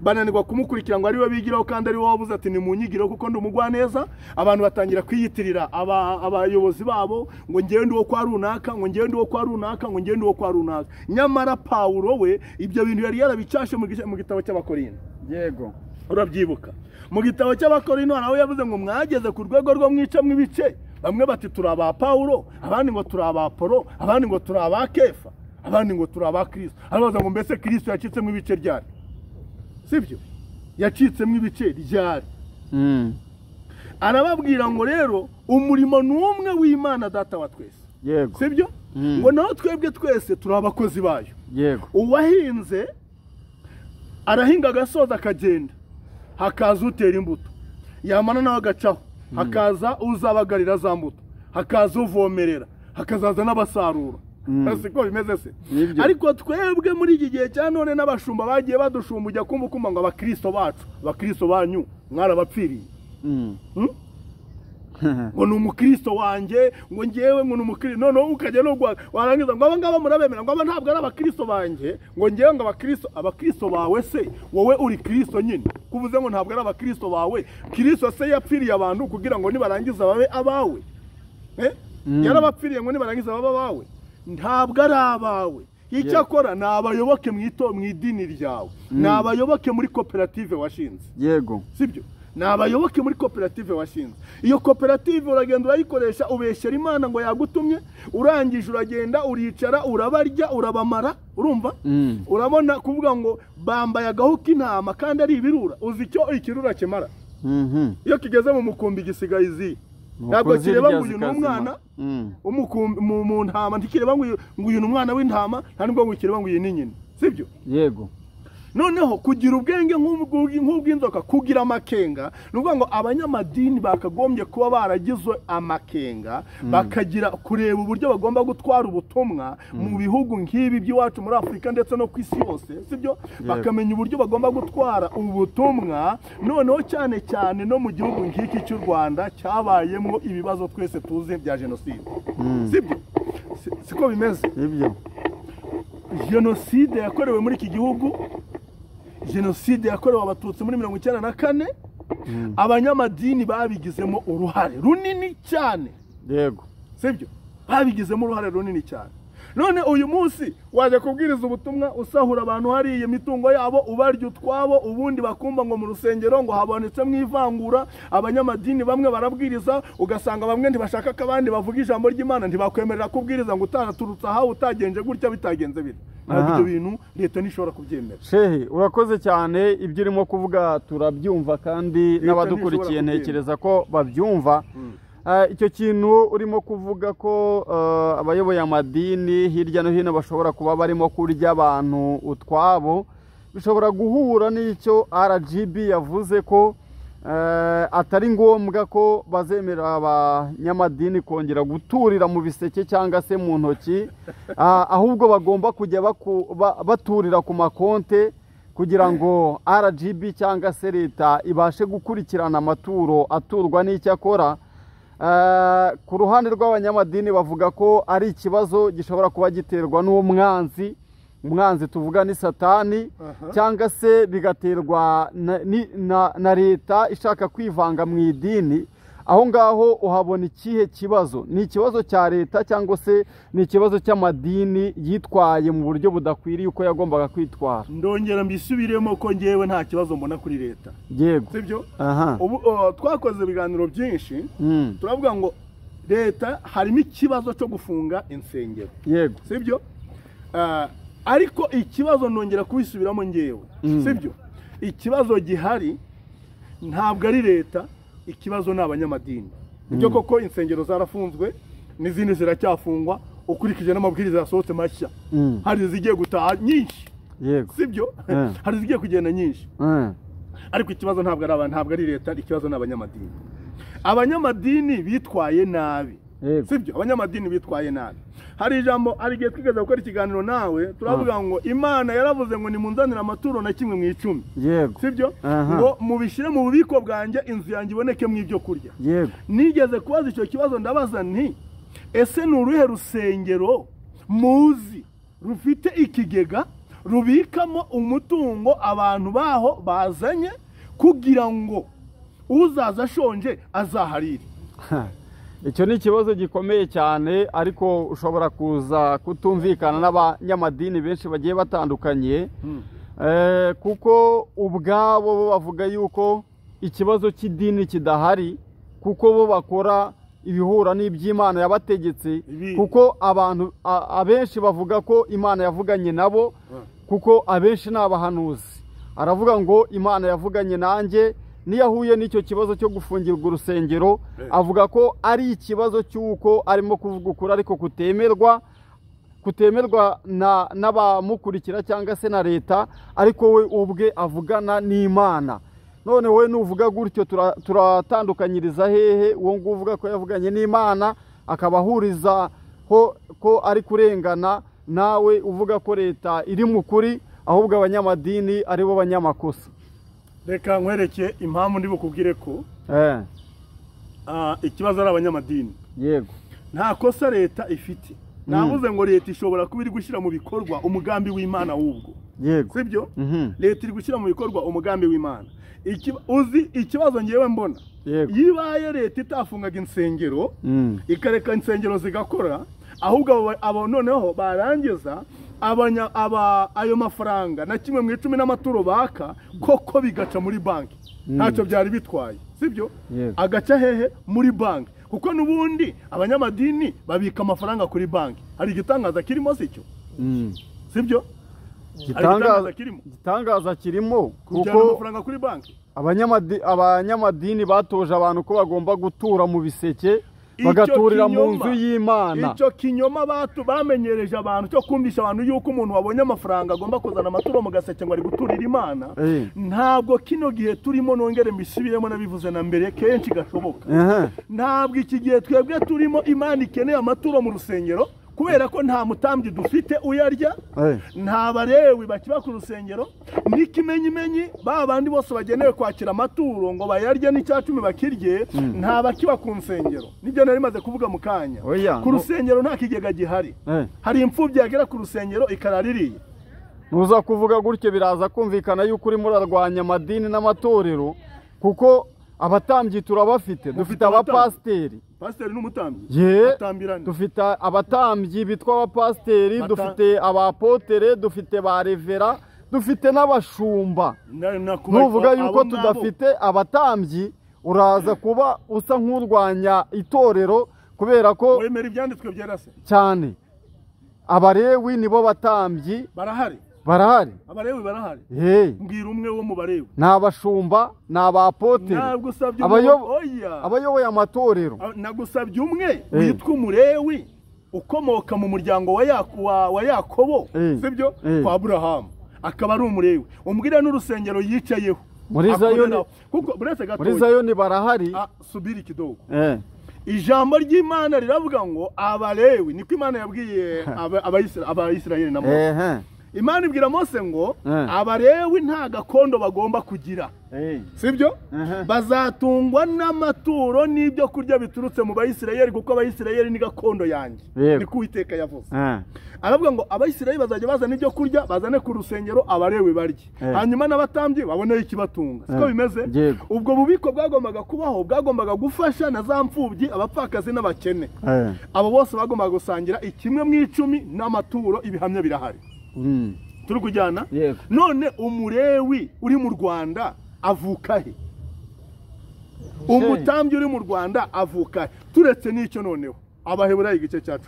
Bananirwa kumukurikira ngo ariwe bigiraho, kandi ariwe wabuze ati nimunyigire kuko ndi umugwaneza. Abantu batangira kwiyitirira abayobozi babo ngo ngewe ndi uwo kwa runaka, ngo ngewe ndi uwo kwa runaka, ngo ngewe ndi uwo kwa runaka. Nyamara Pawulo we ibyo bintu yari yarabicashe mu gitabo cy'Abakorinto. Yego, urabyibuka mu gitabo cy'Abakorinto nawe yavuze ngo mwageze ku rwego rwo mwicamwe ibice, bamwe bati turi aba Pawulo, abandi ngo turi aba Apolo, abandi ngo turi aba Kefa, abandi ngo turi aba Kristo. Arabaza ngo mbese Kristo yacitsemo ibice ryari? Sibyo, yacitsemo ibice ryari? Arababwira ngo rero umurimo ni umwe w'Imana Data wa twese. Yego, sibyo? Ngo naho twebwe twese turi abakozi bayo. Yego, uwahinze arahinga agasoza akagenda, hakaza utera imbuto, yamana nawe agacaho, hakaza uzabagarira za mbuto, hakaza uvomerera, hakazaza n'abasarura. Siko bimeze se? Ariko twebwe muri iki gihe cya none n'abashumba bagiye badushumba, ujya kumva ukumva ngo abakristo bacu, abakristo banyu mwarabapfiriye. Ngo ni umukristo wanjye, ngo ngewe ngo ni umukristo. Noneho ukajya no warangiza ngo aba ngaba murabemera, ngo aba ntabwo ari abakristo banjye, ngo ngewe ngo abakristo. Abakristo bawe se wowe uri Kristo nyine, kuvuze ngo ntabwo ari abakristo bawe. Kristo se yapfiriye abantu kugira ngo nibarangiza babe abawe? Yarabapfiriye ngo nibarangiza babe abawe? Ntabwo ari abawe. Icyakora ni abayoboke mu idini ryawe, ni abayoboke muri koperative washinze. Yego, sibyo? Ni abayoboke muri koperative washinze. Iyo koperative uragenda urayikoresha, ubeshyera Imana ngo yagutumye, urangije uragenda uricara, urabarya, urabamara. Urumva? Urabona kuvuga ngo bambaye agahu k'intama kandi ari ibirura. Uzi icyo ikirura kimara? Iyo kigeze mu mukumbi gisigaye izi. Ntabwo kireba ngo uyu ni umwana mu ntama, ntikireba ngo uyu ni umwana w'intama, nta nubwo ngo kireba ngo uyu ni nyina, sibyo? Yego. Noneho kugira ubwenge nk'ubw'inzoka, kugira amakenga, ni ukuvuga ngo abanyamadini bakagombye kuba baragizwe amakenga, bakagira kureba uburyo bagomba gutwara ubutumwa mu bihugu nk'ibi by'iwacu muri Afurika ndetse no ku isi yose, sibyo? Bakamenya uburyo bagomba gutwara ubutumwa, noneho cyane cyane no mu gihugu nk'iki cy'u Rwanda cyabayemo ibibazo twese tuzi bya jenoside, sibyo? Siko bimeze? Ibyo jenoside yakorewe muri iki gihugu, jenoside yakorewe abatutsi muri 1994, abanyamadini babigizemo uruhare runini cyane. Yego, sibyo? Babigizemo uruhare runini cyane. None uyu munsi waje kubwiriza ubutumwa usahura abantu hariye imitungo yabo, ubarya utwabo, ubundi bakumva ngo mu rusengero ngo habonetse mu ivangura. Abanyamadini bamwe barabwiriza, ugasanga bamwe ntibashaka ko abandi bavuga ijambo ry'Imana, ntibakwemerera kubwiriza ngo utaraturutse aha, utagenje gutya, bitagenze bite. Ntabwo ibyo bintu leta ntishobora kubyemera. Shehi, urakoze cyane, ibyo urimo kuvuga turabyumva kandi n'abadukurikiye ntekereza ko babyumva. Icyo kintu urimo kuvuga ko abayoboye amadini hirya no hino bashobora kuba barimo kurya abantu utwabo, bishobora guhura n'icyo RGB yavuze ko atari ngombwa ko bazemera abanyamadini kongera guturira mu biseke cyangwa se mu ntoki, ahubwo bagomba kujya baturira ku makonte kugira ngo RGB cyangwa se leta ibashe gukurikirana amaturo aturwa n'icyo akora. Ku ruhande rw'abanyamadini bavuga ko ari ikibazo gishobora kuba giterwa n'umwanzi, umwanzi tuvuga ni Satani, cyangwa se bigaterwa na leta ishaka kwivanga mu idini. Aho ngaho uhabona ikihe kibazo? Ni ikibazo cya leta cyangwa se ni ikibazo cy'amadini yitwaye mu buryo budakwiriye uko yagombaga kwitwara? Ndongera mbisubiremo ko ngewe nta kibazo mbona kuri leta. Yego, sibyo? Ubu twakoze ibiganiro byinshi, turavuga ngo leta harimo ikibazo cyo gufunga insengero. Yego, sibyo? Ariko ikibazo nongera kubisubiramo ngewe, sibyo? Ikibazo gihari ntabwo ari leta, ikibazo ni abanyamadini. Ibyo koko insengero zarafunzwe n'izindi ziracyafungwa ukurikije n'amabwiriza yasohotse mashya. Hari izigiye gutaha nyinshi. Yego, sibyo? Hari izigiye kugenda nyinshi. Ariko ikibazo ntabwo ari abantu, ntabwo ari leta, ikibazo ni abanyamadini. Abanyamadini bitwaye nabi. Sibyo, abanyamadini bitwaye nabi. Hari ijambo, hari igihe twigeze gukora ikiganiro nawe turavuga ngo Imana yaravuze ngo nimunzanire amaturo na kimwe mu 10. Yego. Sibyo? Ngo mubishire mu bubiko bwanjye, inzu yanjye iboneke mu ibyo kurya. Yego. Nigeze kubaza icyo kibazo, ndabaza nti ese ni uruhe rusengero muzi rufite ikigega rubikamo umutungo abantu baho bazanye kugira ngo uzaza ashonje azaharire? Icyo ni ikibazo gikomeye cyane, ariko ushobora kuza kutumvikana n'abanyamadini benshi bagiye batandukanye, kuko ubwabo bo bavuga yuko ikibazo cy'idini kidahari, kuko bo bakora ibihura n'iby'Imana yabategetse, kuko abantu abenshi bavuga ko Imana yavuganye nabo, kuko abenshi ni abahanuzi. Aravuga ngo Imana yavuganye nanjye, niyo ahuye n'icyo kibazo cyo gufungirwa urusengero, avuga ko ari ikibazo cy'uko arimo kuvuga ukuri ariko kutemerwa n'abamukurikira cyangwa se na leta, ariko we ubwe avugana n'Imana. None wowe nuvuga gutyo turatandukanyiriza hehe uwo nguwo uvuga ko yavuganye n'Imana akabahuriza ko ari kurengana, nawe uvuga ko leta iri mu kuri, ahubwo abanyamadini ari bo banyamakosa? Reka nkwereke impamvu ndi bukubwire ko ikibazo ari abanyamadini. Yego. Nta kosa leta ifite. Navuze ngo leta ishobora kuba iri gushyira mu bikorwa umugambi w'Imana wubwo. Yego. Sibyo? Leta iri gushyira mu bikorwa umugambi w'Imana. Uzi ikibazo ngewe mbona, yibaye leta itafungaga insengero, ikareka insengero zigakora, ahubwo abo noneho barangiza ayo mafaranga na kimwe mu 10 n'amaturo baka koko bigaca muri banki, ntacyo byari bitwaye. Sibyo? Agaca hehe? Muri banki, kuko nubundi abanyamadini babika amafaranga kuri banki. Hari igitangaza kirimo sicyo? Sibyo? Igitangaza kirimo kuko amafaranga kuri banki. Abanyamadini batoje abantu ko bagomba gutura mu biseke, bagaturira mu nzu y'Imana. Icyo kinyoma bamenyereje abantu cyo kumvisha abantu yuko umuntu wabonye amafaranga agomba kuzana amaturo mu gaseke ngo ari guturira Imana, ntabwo kino gihe turimo, nongere mbisubiremo nabivuze na mbere kenshi gashoboka, ntabwo iki gihe twebwe turimo Imana ikeneye amaturo mu rusengero, kubera ko nta mutambyi dufite uyarya, nta barewi bakiba ku rusengero, n'ikimenyimenyi ba bandi bose bagenewe kwakira amaturo ngo bayarye n'icya 10 bakirye, nta bakiba ku nsengero. Nibyo nari maze kuvuga mu kanya. Ku rusengero nta kigega gihari. Hari imfubyi yagera ku rusengero ikaraririye. Nuza kuvuga gutyo biraza kumvikana yuko urimo urarwanya amadini n'amatorero, kuko abatambyi turabafite, dufite abapasiteri. Pasiteri n'umutambyi? Atambirana. Dufite abatambyi bitwa abapasiteri, dufite abapotere, dufite ba revera, dufite n'abashumba. Nuvuga yuko tudafite abatambyi, uraza kuba usa nk'urwanya itorero, kubera ko wemera ibyanditswe byera se cyane. Abarewi nibo batambyi barahari. Barahari. Abarewi barahari. Mbwira umwe wo mu barewi. Ni abashumba, ni abapotere. Abayoboye amatorero. Nagusabye umwe witwa umurewi ukomoka mu muryango wa Yakobo, sibyo? Kwa Aburahamu, akaba ari umurewi. Umbwire n'urusengero yicayeho. Muri Zayoni, kuko buretse gato. Muri Zayoni barahari. Subiri kidogo. Ijambo ry'Imana riravuga ngo abarewi, niko Imana yabwiye Abayisiraheli na Mose. Imana ibwira Mose ngo abarewi nta gakondo bagomba kugira. Sibyo? Bazatungwa n'amaturo n'ibyo kurya biturutse mu Bayisiraheli, kuko Abayisiraheli ni gakondo yanjye. Niko Uwiteka yavuze. Aravuga ngo Abayisiraheli bazajya bazana ibyo kurya, bazane ku rusengero abarewi barye. Hanyuma n'abatambyi babone ikibatunga. Siko bimeze? Ubwo bubiko bwagombaga kubaho, bwagombaga gufasha na za mfubyi, abapfakazi n'abakene. Abo bose bagombaga gusangira ikimwe mu 10 n'amaturo, ibihamya birahari. Turi kujyana? None umurewi uri mu Rwanda avuka he? Umutambyi uri mu Rwanda avuka he? Turetse n'icyo noneho Abaheburayo igice cya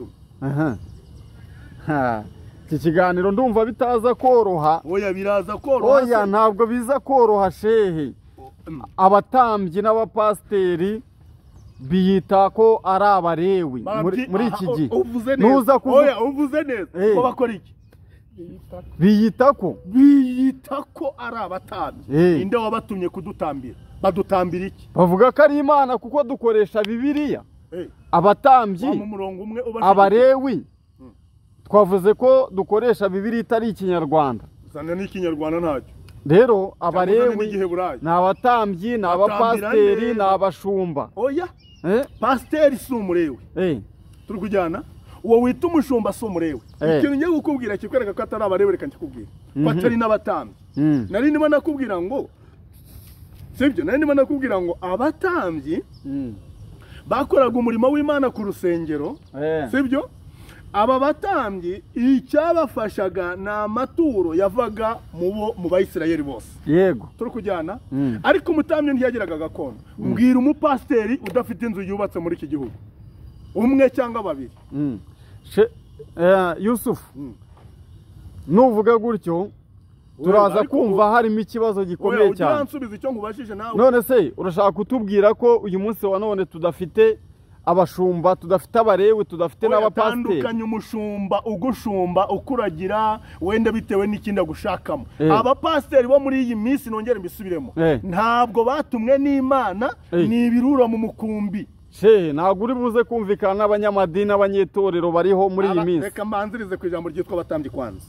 10. Iki kiganiro ndumva bitaza koroha. Oya biraza koroha. Oya ntabwo biza koroha shehe. Abatambyi n'abapasiteri biyita ko ari abarewi muri iki gihe. Nuza kuvuga. Oya uvuze neza. Ko bakora iki? Biyita ko ari abatambyi. Inde wabatumye kudutambira? Badutambira iki? Bavuga ko ari Imana kuko dukoresha Bibiliya. Abatambyi, abarewi, twavuze ko dukoresha Bibiliya itari ikinyarwanda. Zana n'ikinyarwanda ntacyo. Rero abarewi ni abatambyi, ni abapasiteri, ni abashumba. Oya, pasiteri si umurewi. Turi kujyana, uwo wita umushumba si umurewi. Ikintu ngiye kukubwira kikwereka ko atari abarewi, reka nkikubwire ko atari n'abatambyi. Nari ndimo nakubwira ngo sibyo, nari ndimo nakubwira ngo abatambyi bakoraga umurimo w'Imana ku rusengero, sibyo? Aba batambyi icyabafashaga ni amaturo yavaga mu Bayisirayeli bose. Yego, turi kujyana. Ariko umutambyi ntiyagiraga gakondo. Mbwira umupasiteri udafite inzu yubatse muri iki gihugu, umwe cyangwa babiri. Yusufu, nuvuga gutyo turaza kumva harimo ikibazo gikomeye cyane. None se urashaka kutubwira ko uyu munsi wa none tudafite abashumba, tudafite abarewi, tudafite n'abapasiteri? Tandukanye umushumba ugushumba ukuragira wenda bitewe n'ikindi agushakamo. Abapasiteri bo muri iyi minsi, nongere mbisubiremo, ntabwo batumwe n'Imana, ni ibirura mu mukumbi. Ntabwo uri buze kumvikana n'abanyamadini n'abanyetorero bariho muri iyi minsi. Reka mbanzirize ku ijambo ryitwa abatambyi kwanza.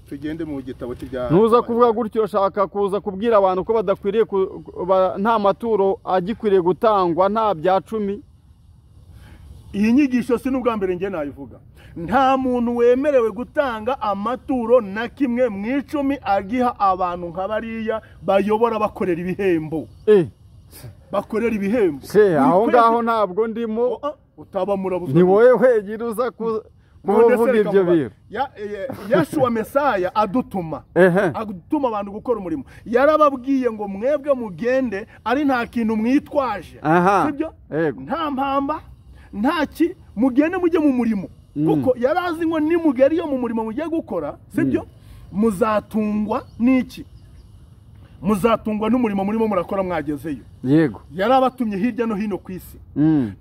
Tugende mu gitabo cy'ibya. Ntuza kuvuga gutyo, ushaka kuza kubwira abantu ko badakwiriye, nta maturo agikwiriye gutangwa, nta bya cumi. Iyi nyigisho si n'ubwa mbere njye nayivuga. Nta muntu wemerewe gutanga amaturo na kimwe mu icumi agiha abantu nka bariya bayobora bakorera ibihembo. Bakorera ibihembo. Aho ngaho ntabwo ndimo. Utaba murabuzwa. Ni wowe wenyine uza kuvuga ibyo bintu. Yeshuwa Mesaya adutuma abantu gukora umurimo. Yarababwiye ngo mwebwe mugende ari nta kintu mwitwaje, sibyo? Nta mpamba, ntaki, mugende mujye mu murimo. Kuko yarazi ngo nimugera iyo mu murimo mugiye gukora, sibyo? Muzatungwa n'iki? Muzatungwa n'umurimo murimo murakora mwagezeyo. Yego, yarabatumye hirya no hino ku isi.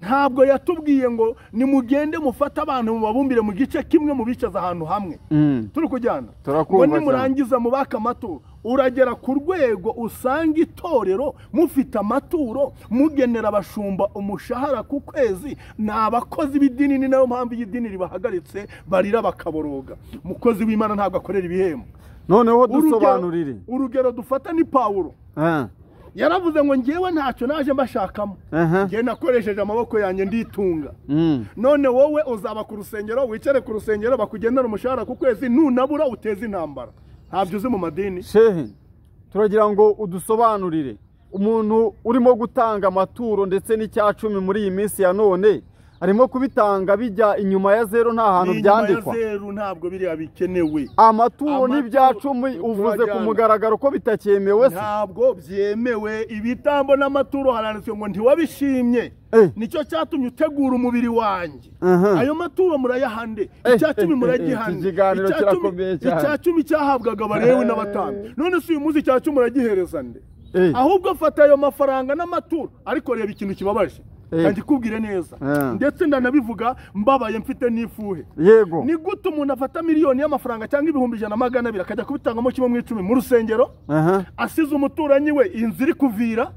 Ntabwo yatubwiye ngo nimugende mufate abantu mubabumbire mu gice kimwe mubicaza ahantu hamwe. Turi kujyana, ngo nimurangiza mubaka amaturo. Uragera ku rwego usanga itorero mufite amaturo, mugenera abashumba umushahara ku kwezi. Ni abakozi b'idini, ni nayo mpamvu idini ribahagaritse, barira bakaboroga. Umukozi w'Imana ntabwo akorera ibihembo. Noneho dusobanurire urugero dufata ni Pawulo. Yaravuze ngo ngewe ntacyo naje mbashakamo, ngewe nakoresheje amaboko yanjye nditunga. None wowe uzaba ku rusengero, wicare ku rusengero bakugenera umushahara ku kwezi, nunabura uteze intambara. Ntabyo uzi mu madini. Shehe, turagira ngo udusobanurire umuntu urimo gutanga amaturo ndetse n'icya cumi muri iyi minsi ya none arimo kubitanga bijya inyuma ya zero, nta hantu byandikwa. Inyuma ya zero ntabwo biriya bikenewe. Amaturo n'ibya cumi uvuze ku mugaragaro ko bitakemewe se? Ntabwo byemewe. Ibitambo n'amaturo haranditswe ngo ntiwabishimye, nicyo cyatumye utegura umubiri wanjye. Ayo maturo murayahande, icya cumi muragihande. Icya cumi cyahabwaga abarewi n'abatambyi, none si uyu munsi icya cumi muragihereza nde? Ahubwo fata ayo mafaranga n'amaturo. Ariko reba ikintu kibabaje, kandi kubwire neza, ndetse ndanabivuga mbabaye mfite n'ifuhe. Yego, ni gute umuntu afata miliyoni y'amafaranga cyangwa 100,200 akajya kubitangamo kimwe mu icumi mu rusengero, asize umuturanyi we inzu iri kuvira,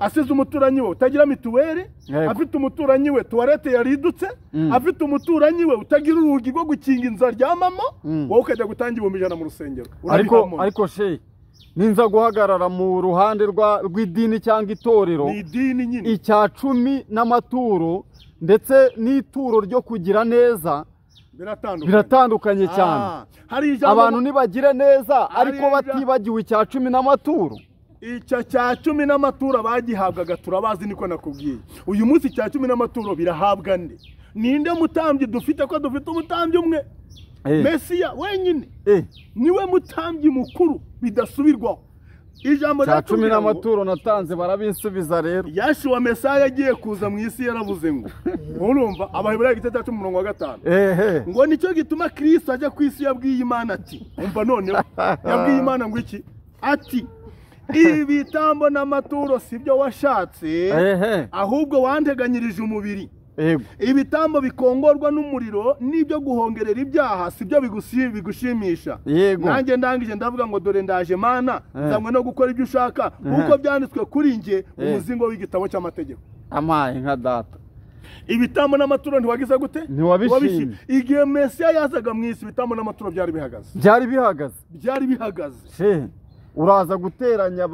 asize umuturanyi we utagira mituweli, afite umuturanyi we tuwarete yaridutse, afite umuturanyi we utagira urugi rwo gukinga inzu aryamamo, wowe ukajya gutanga 100,000 mu rusengero. Ariko she, ninza guhagarara mu ruhande rw'idini cyangwa itorero, icya cumi n'amaturo ndetse n'ituro ryo kugira neza biratandukanye cyane. Abantu nibagire neza ariko batibagiwe icya cumi n'amaturo. Icya cya cumi n'amaturo bagihabwaga turabazi, niko nakubwiye. Uyu munsi icya cumi n'amaturo birahabwa nde? Ninde mutambyi dufite? Ko dufite umutambyi umwe, Mesiya wenyine, niwe mutambyi mukuru bidasubirwaho. Ijambo rya cumi n'amaturo natanze barabinsubiza. Rero Yeshuwa Mesaya agiye kuza mu isi yaravuze ngo, urumva Abaheburayo igice cya 10:5, ngo nicyo gituma Kristo ajya ku isi yabwiye Imana ati, umva noneho yabwiye Imana ngo iki? Ati ibitambo n'amaturo sibyo washatse, ahubwo wanteganyirije umubiri. Ibitambo bikongorwa n'umuriro n'ibyo guhongerera ibyaha sibyo bigushimisha. Nanjye ndangije ndavuga ngo dore ndaje Mana, nzanywe no gukora ibyo ushaka, kuko byanditswe kuri njye umuzingo w'igitabo cy'amategeko. Amaye nka data. Ibitambo n'amaturo ntiwagize gute? Ntiwabishimye. Igihe Mesiya yazaga mu isi, ibitambo n'amaturo byari bihagaze. Byari bihagaze. Byari bihagaze. Shehe, uraza guteranya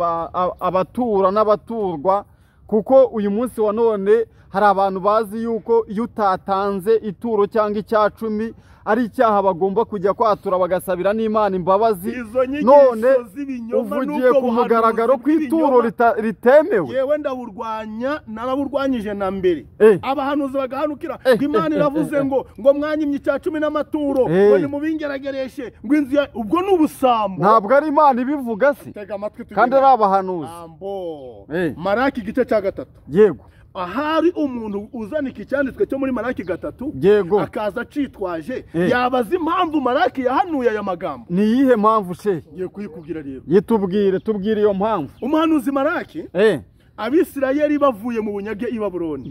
abatura n'abaturwa, kuko uyu munsi wa none hari abantu bazi yuko iyo utatanze ituro cyangwa icya cumi ari icyaha bagomba kujya kwatura bagasabira n'Imana imbabazi. Izo none nyigisho z'ibinyoma uvugiye n'ubwo ku mugaragaro buhanuzi ko ituro bw'ibinyoma. Ritemewe. Yewe, ndaburwanya, naraburwanyije na mbere. Abahanuzi bagahanukira ngo Imana iravuze ngo mwanyimye icya cumi n'amaturo, ngo nimubingeragereshe, ngo inzu ya ubwo ni ubusambo. Ntabwo ari Imana ibivuga se? Tega amatwi kandi tugende. ari abahanuzi. Ambo. Maraki igice cya 3. Ahari umuntu uzana iki cyanditswe cyo muri Maraki 3 akaza acitwaje, yabaza impamvu Maraki yahanuye aya magambo. Ni iyihe mpamvu she? Ngiye kuyikubwira rero. Yitubwire, tubwire iyo mpamvu. Umuhanuzi Maraki, Abisirayeli bavuye mu bunyage i Babuloni,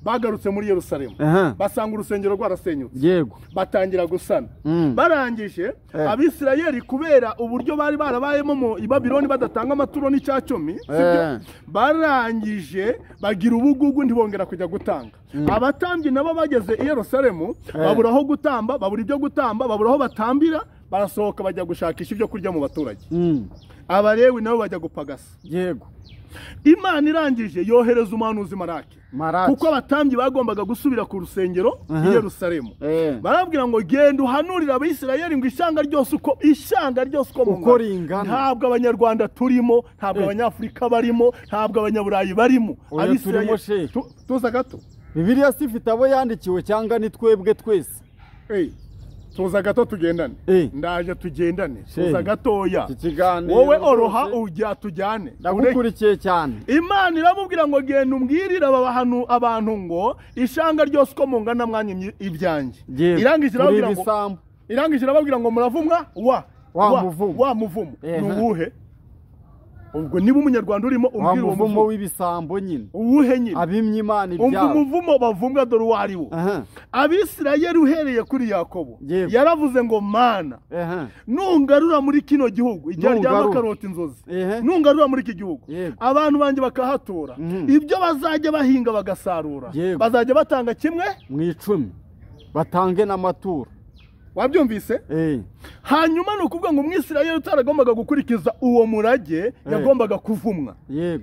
bagarutse muri Yerusalemu, basanga urusengero rwarasenyutse, batangira gusana. Barangije, Abisirayeli kubera uburyo bari barabayemo mu i Babuloni badatanga amaturo n'icya cumi, sibyo? Barangije bagira ubugugu, ntibongera kujya gutanga. Abatambyi nabo bageze i Yerusalemu babura aho gutamba, babura ibyo gutamba, babura aho batambira, barasohoka bajya gushakisha ibyo kurya mu baturage. Abalewi nabo bajya gupagasa. Imana irangije yohereza umuhanuzi Maraki, Maraki. kuko abatambyi bagombaga gusubira ku rusengero i Yerusalemu. Barabwira ngo genda uhanurire Abisirayeli ngo ishyanga ryose uko ishyanga ryose uko Uko mungana. ringana. Ntabwo Abanyarwanda turimo, ntabwo Abanyafurika barimo, ntabwo Abanyaburayi barimo. Oya, Abisirayeli turimo she. Tuza gato. Bibiliya si ifite abo yandikiwe cyangwa ni twebwe twese? Tuza gato tugendane. Ndaje tugendane. Shehe. Tuza gatoya. Iki kiganiro Wowe oroha rwose ujya tujyane. ndagukurikiye cyane. Imana iramubwira ngo genda umbwirire aba bantu, abantu ngo ishanga ryose uko mungana mwanyimye ibyanjye. Irangije Muri irababwira ngo ibisambo. irangije irababwira ngo muravumwa wa Wa muvumo. wa muvumo. Ni uwuhe? Ubwo niba Umunyarwanda urimo Wa umbwira uwo muvumo muvumo. w'ibisambo nyine. Uwuhe nyine? Abimye Imana Umva ibyabo. umuvumo bavumwa dore uwo ari wo. Abisirayeli uhereye kuri Yakobo yaravuze ngo Mana, nungarura muri kino gihugu igihe aryama Nungarura. akarota inzozi, nungarura muri iki gihugu abantu banjye bakahatura, ibyo bazajya bahinga bagasarura, bazajya batanga kimwe Mu 10 batange n'amaturo. Wabyumvise? Hanyuma ni ukuvuga ngo Umwisirayeli utaragombaga gukurikiza uwo murage yagombaga kuvumwa.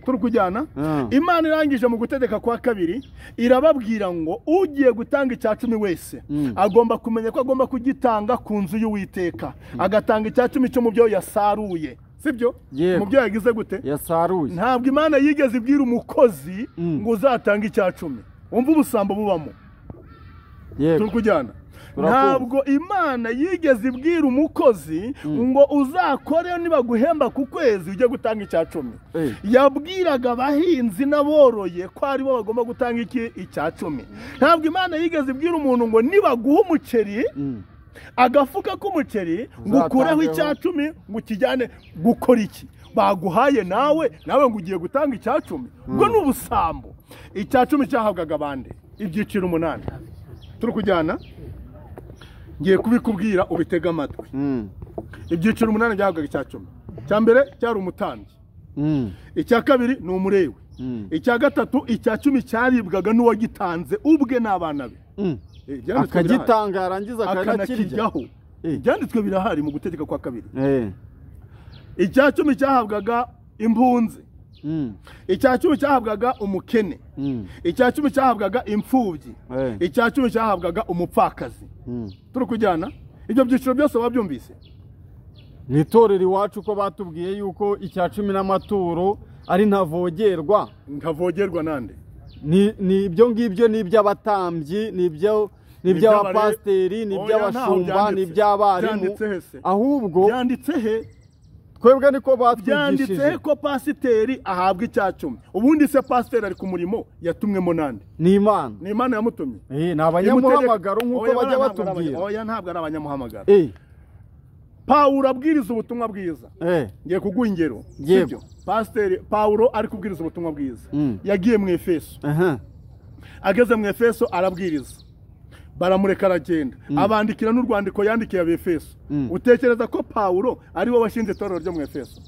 Turi kujyana? Imana irangije mu gutegeka kwa kabiri irababwira ngo ugiye gutanga icya cumi wese agomba kumenya ko agomba kugitanga ku nzu y'Uwiteka, agatanga icya cumi cyo mu byo yasaruye, sibyo? Yego. Mu byo yagize gute? Yasaruye. Ntabwo Imana yigeze ibwira umukozi ngo uzatange icya cumi. Wumva ubusambo bubamo. Turi kujyana? Turakumva. Ntabwo Imana yigeze ibwira umukozi ngo uzakore nibaguhemba ku kwezi ujye gutanga icya cumi. Yabwiraga abahinzi n'aboroye ko aribo bagomba gutanga iki icya cumi. Ntabwo Imana yigeze ibwira umuntu ngo nibaguha umuceri, agafuka k'umuceri, ngo ukureho Uzatangeho. icya cumi ngo ukijyane gukora iki baguhaye, nawe ngo ugiye gutanga icya cumi. Ubwo ni ubusambo. Icya cumi cyahabwaga abandi ibyiciro 8. Turi kujyana? Ngiye kubikubwira ubitege amatwi. Ibyiciro 8 byahabwaga icya cumi. Icya mbere cyari umutambyi, icya kabiri ni umulewi, icya gatatu icya cumi cyaribwaga n'uwagitanze ubwe n'abana be. Ibyanditswe birahari. Akagitanga yarangiza akanakirya. Akanakiryaho. Ibyanditswe birahari mu gutegeka kwa kabiri. Icya cumi cyahabwaga impunzi, icya cumi cyahabwaga umukene, icya cumi cyahabwaga imfubyi, icya cumi cyahabwaga umupfakazi. Turi kujyana? Ibyo byiciro byose wabyumvise? Mu itorero iwacu ko batubwiye yuko icya cumi n'amaturo ari ntavogerwa. Ntavogerwa nande? Ni ibyo ngibyo, ni iby'abatambyi, ni iby'abapasiteri, ni Oya, iby'abashumba, ntaho ni byanditse. iby'abarimu. Byanditse he se? Ahubwo Byanditse he? twebwe niko Byanditse batwigishije. he ko pasiteri ahabwa icya cumi? Ubundi se pasiteri ari ku murimo yatumwemo nande? Ni Imana. Ni Imana yamutumye. Ni abanyamuhamagaro nk'uko Oya, bajya ntabwo ari batubwira. Oya, ntabwo ari abanyamuhamagaro. Pawulo abwiriza ubutumwa bwiza. Ngiye kuguha ingero. Yego. Sibyo? Pasiteri Pawulo ari kubwiriza ubutumwa bwiza. Yagiye mu Efeso. Ageze mu Efeso arabwiriza, baramureka aragenda, abandikira n'urwandiko yandikiye Abefeso. Utekereza ko Pawulo ari we washinze itorero ryo mu Efeso?